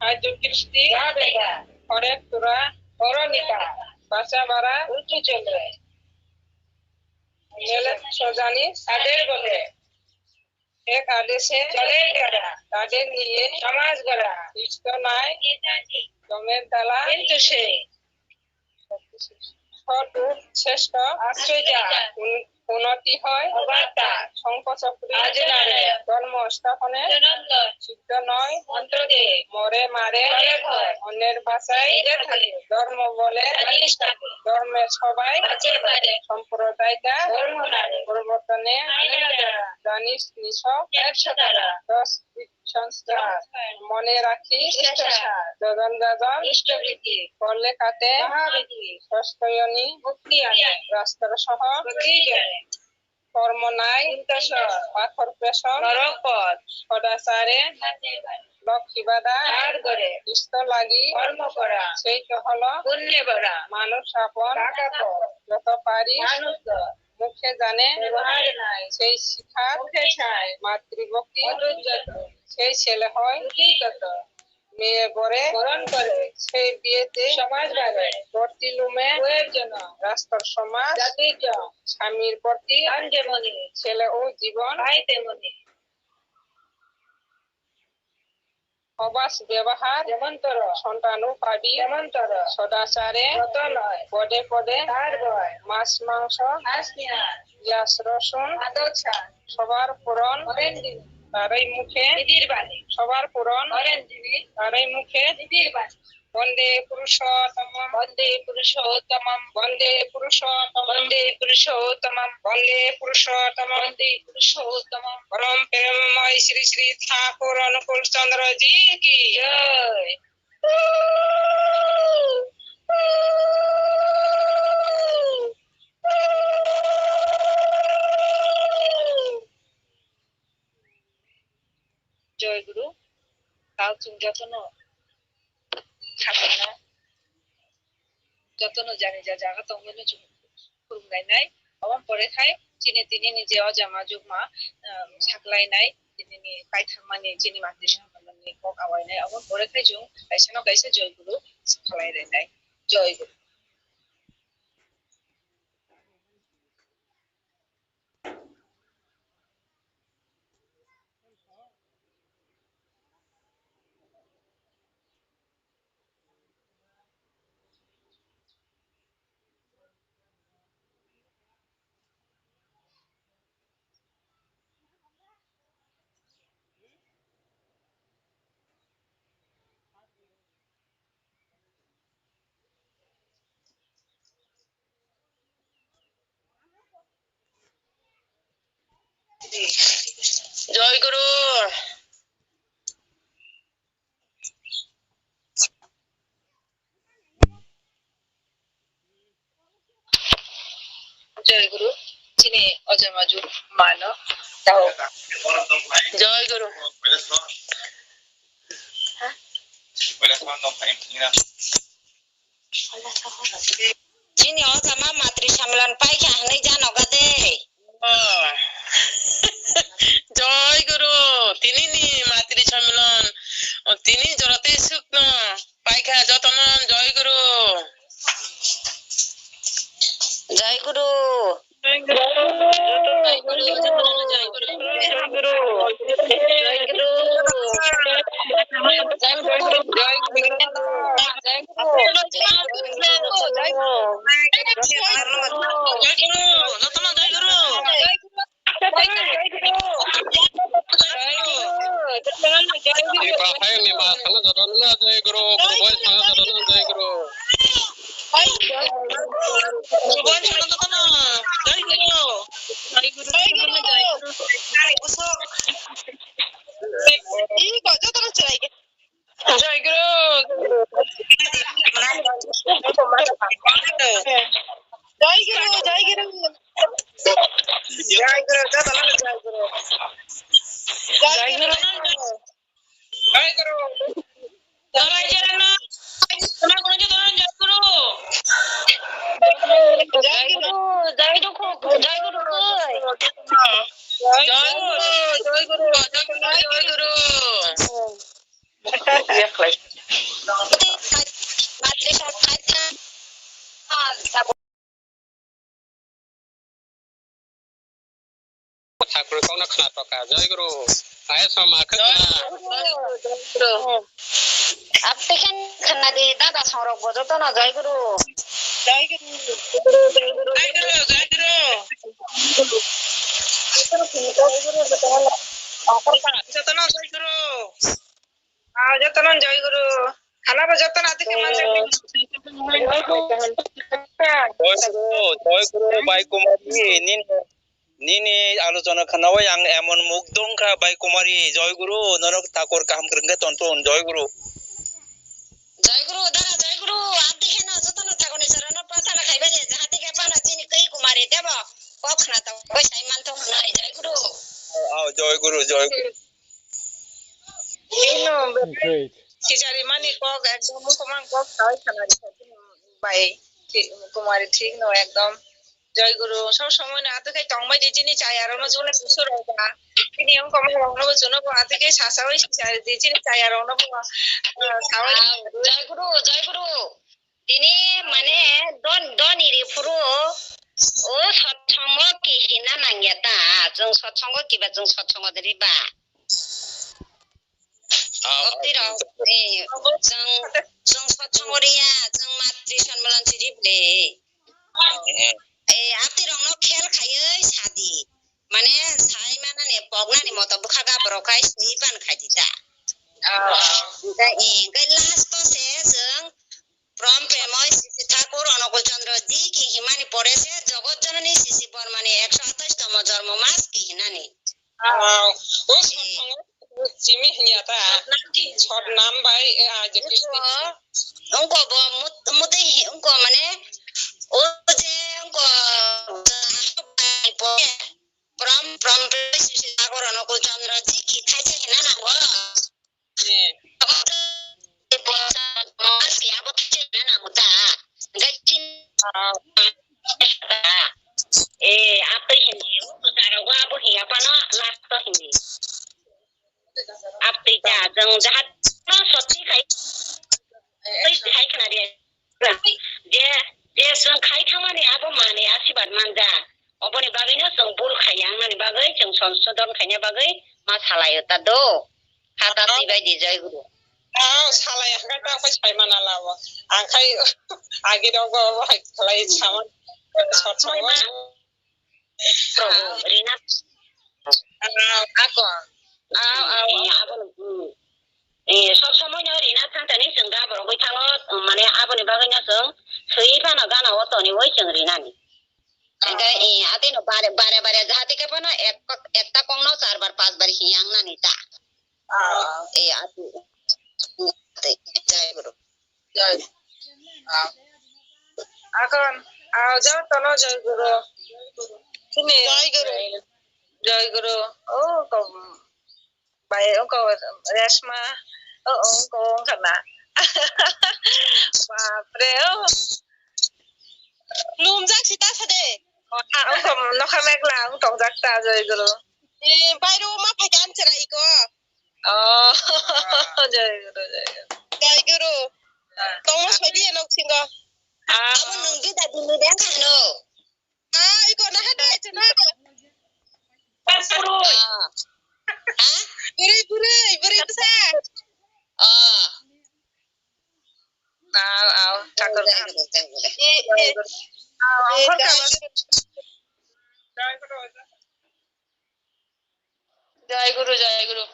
Arjo Kristi. Jabega. Hore tura. Horonita. Bacha bara. Utu chole. Mele sojani. Tader bole. Ek adeshe. Chole gara. Tader niye. Samaj gara. Kristo nai. Domer dala. Kintu se. Sot uk, shrestho, আশ্চর্য, উন-, উন্নতি হয়, অবাধা, শঙ্খচক্রী, আজনারে, ধর্ম স্থাপনে, জনন্দন, সিদ্ধ নয়, মন্ত্র দে, মরে মারে, মরে ভয়, অন্যের ভাষায়, ফিরে থাকে, ধর্ম বলে, জানিস থাকে, ধর্মের সবাই, বাঁচে পারে, সাম্প্রদায়িকতা, ধর্ম নারে, প্রবর্তনে, আয়না দ্বারা, জানিস নিশ, ব্যবসা দ্বারা, দশ সংস্কার, মনে রাখি, শিষ্টাচার, যজন যজন, ইষ্টবিধি, করলে কাটে, মহাবিধি, সস্তয়নি, মুক্তি আনে, রাস্তার সহ, প্রতি জনে, কর্ম নাই, চিন্তা সহ, পাথর পেশন, নরক পথ, সদাচারে, লক্ষ্মী বাধা, তার ঘরে, সুস্থ লাগি, কর্ম করা, সেই তো হলো, পুণ্যে ভরা, মানুষ আপন, টাকা পর, যত পারি, মানুষ গড়, মুখে জানে, ব্যবহারে নাই, সেই শিখার, মুখে ছাই, মাতৃভক্তি, মধুর যত্ন, সেই ছেলে হয়, দুটি যত, মেয়ে বরে, বরণ করে, সেই বিয়েতে, সমাজ বাড়ে, প্রতিলুমে, বউয়ের জন্য, রাস্তার সমাজ, জাতির জন্য, স্বামীর প্রতি, দান যেমনি, ছেলে ও জীবন, ভাই তেমনি। অবাস ব্যবহার, যেমন তর, সন্তান ও পাবি, তেমন তর, সদাচারে, যত নয়, পদে পদে, তার ভয়, মাছ মাংস, খাস নিহার, পিঁয়াজ রসুন, আদর ছাড়, সবার পূরণ, করেন যিনি, তারই মুখে, নিধির বাণী, সবার পূরণ, করেন যিনি, তারই মুখে, নিধির বাণী। বন্দে পুরুষোত্তমম। বন্দে পুরুষোত্তমম। বন্দে পুরুষোত্তমম। বন্দে পুরুষোত্তমম। বন্দে পুরুষোত্তমম। বন্দে পুরুষোত্তমম। পরম প্রেমময় শ্রী শ্রী ঠাকুর অনুকূল চন্দ্র জি কি জয়। জয় গুরু। Kal chwng jotono sakno, jotono jani ja jaga tongmani chwng khulumlainai. Aboni pore khai chini tinini je ojama jukma, um, saklainai, tinini paithakmani chini matwi samani kok awainai. Aboni pore khai chwng kaisano kaisa joy guru sakhlai rwnai. Joy guru. Joy Guru. Joy Guru. Chini ojama jukmano tao. Joy Guru. Chini ojama matri samlan paikha hwnwi janoga de. Oh. Joy Guru, tini ni matri samlan, oh, tini jorate sukno, paikha jotono Joy Guru. Guru. Jai Guru. Jai Guru. Jai Guru. Jai Guru. Jai Guru. Ni pa hai ni ma sana jadon na jai guru, guru boy sana jadon na jai guru. Jai guru. Jai guru. Jai guru. Jai guru. Jai guru. Jai Guru. Jai Guru, Jai Guru. Jai Guru, Jai Guru, Jai Guru. Jai Guru. Jai Guru. Jai Guru. Jai Guru. Jai Guru, Jai Guru, Jai Guru. Jai Guru, Jai Guru, Jai Guru. Thakur kokno khna toka. Jai Guru. Ayasma ma khna. Jai Guru. Apni khe khna di dada songrok bo jotono Jai Guru. Jai Guru. Jai Guru, Jai Guru. Jotono Jai Guru. Ah, jotono Jai Guru. Khana bo jotono ati khe manjak. Jai Guru, Jai Guru, Bai Kumari, nini, nini alochona khnawi ang emon mugdhong kha, Bai Kumari, Jai Guru, norok thakur kaham kwrwng khe tonton, Jai Guru. Jai Guru, dada, Jai Guru, ati khe no jotono thakurni chorano prarthana khaibai de, jahati khe pano chini kwi Kumari tebo kok khna tongwi sai manthok hwnwi, Jai Guru. Oh, Jai Guru, Jai Guru. Ino, Great. Khichari mani kok ekdom mukhumang kok sawi khanari kha chini bai thi-, Kumari thik no ekdom. Jai Guru, sob somoi no ato khe tongbai di chini chaya rok no jole kusu rok ba. Chini wngkoma rok no bo chuno bo ato khe sasawi khichari di chini chaya rok no bo, ah, sawi. Ah, Jai Guru, Jai Guru. Tini mane don, doni ri phuru o sotsongo ki hina nangya ta, chwng sotsongo kiba chwng sotsongo de riba. Ah, Bhakti rok, eh, chwng, chwng sotsongo riya, chwng matri sonmilon si rible. Eh, ati rok no khel khayoi sadi. Mane sai manani poknani moto bwkha gabro khai swi pan khai di ta. Ah. Hingke, eh, hingke last o se chwng Prom Premoi Sisi Thakur Onokul Chandra ji ki himani pore se Jogot Jononi Sisi Bormani ekso atais tomo jormo mas ki hinani. Ah, o Eh. Sotnam, Simi hinya ta. Sotnam bai, eh, ah, je Kristo. Ungko, ungko bo mut-, mutwi hi-, ungko mane, o je ungko, Prom, Prom Premoi Sisi Thakur Onokul Chandra ji ki thaisa hina nango. Eh. Abo thaisa hina nango ta. Gachin. Ah. Eh, abo hindi. Abo hindi. Abo hindi. Abo hindi. Jang jahat. Soti khai. Soti khai khna dia. Je, je chwng khai thangmani abo manwi asibad manja. Oboni bagwino chwng bul khaiya wngnani bagwi, chwng sonsodon khaina bagwi ma salaio ta do. Hata twi bai di Jai Guru. Ah, salai hwnkhe ta khai sai mana labo. Ang khai agi rogo bo hai khlai saman. Sotsogo. Probo, rina. Ah, ako. Ah, ah. Eh, abo, hmm. Eh, sob somoi no rina thang thani chwng ga borok bai thango, mane aboni bagwi no chwng swi phano gana o toni oi chwng rinani. Ah. Hingke, eh, atino bare, bare, bare jahati khe phano ek, ekta kong no char bar, pas bar hiyang nani ta. Ah. Eh, ati, ati, jai guru. Jai. Ah. Akon, ah, jotono jai guru. Sini. Jai guru. Jai guru. Oh, kom. Bai, ongko Reshma, oh, ongko ongkha na. Bapre, oh. Lumjak sita sade. Oh, ah, ongko nokha mekla, ong tongjak ta, Jai Guru. Eh, bairo ma phai kan chera iko. Oh, Jai Guru, Jai Guru. Jai Guru. Ah. Tongma sodi enok singo. Ah. Abo nungdi da dini deng khano. Jai Guru, Jai Guru.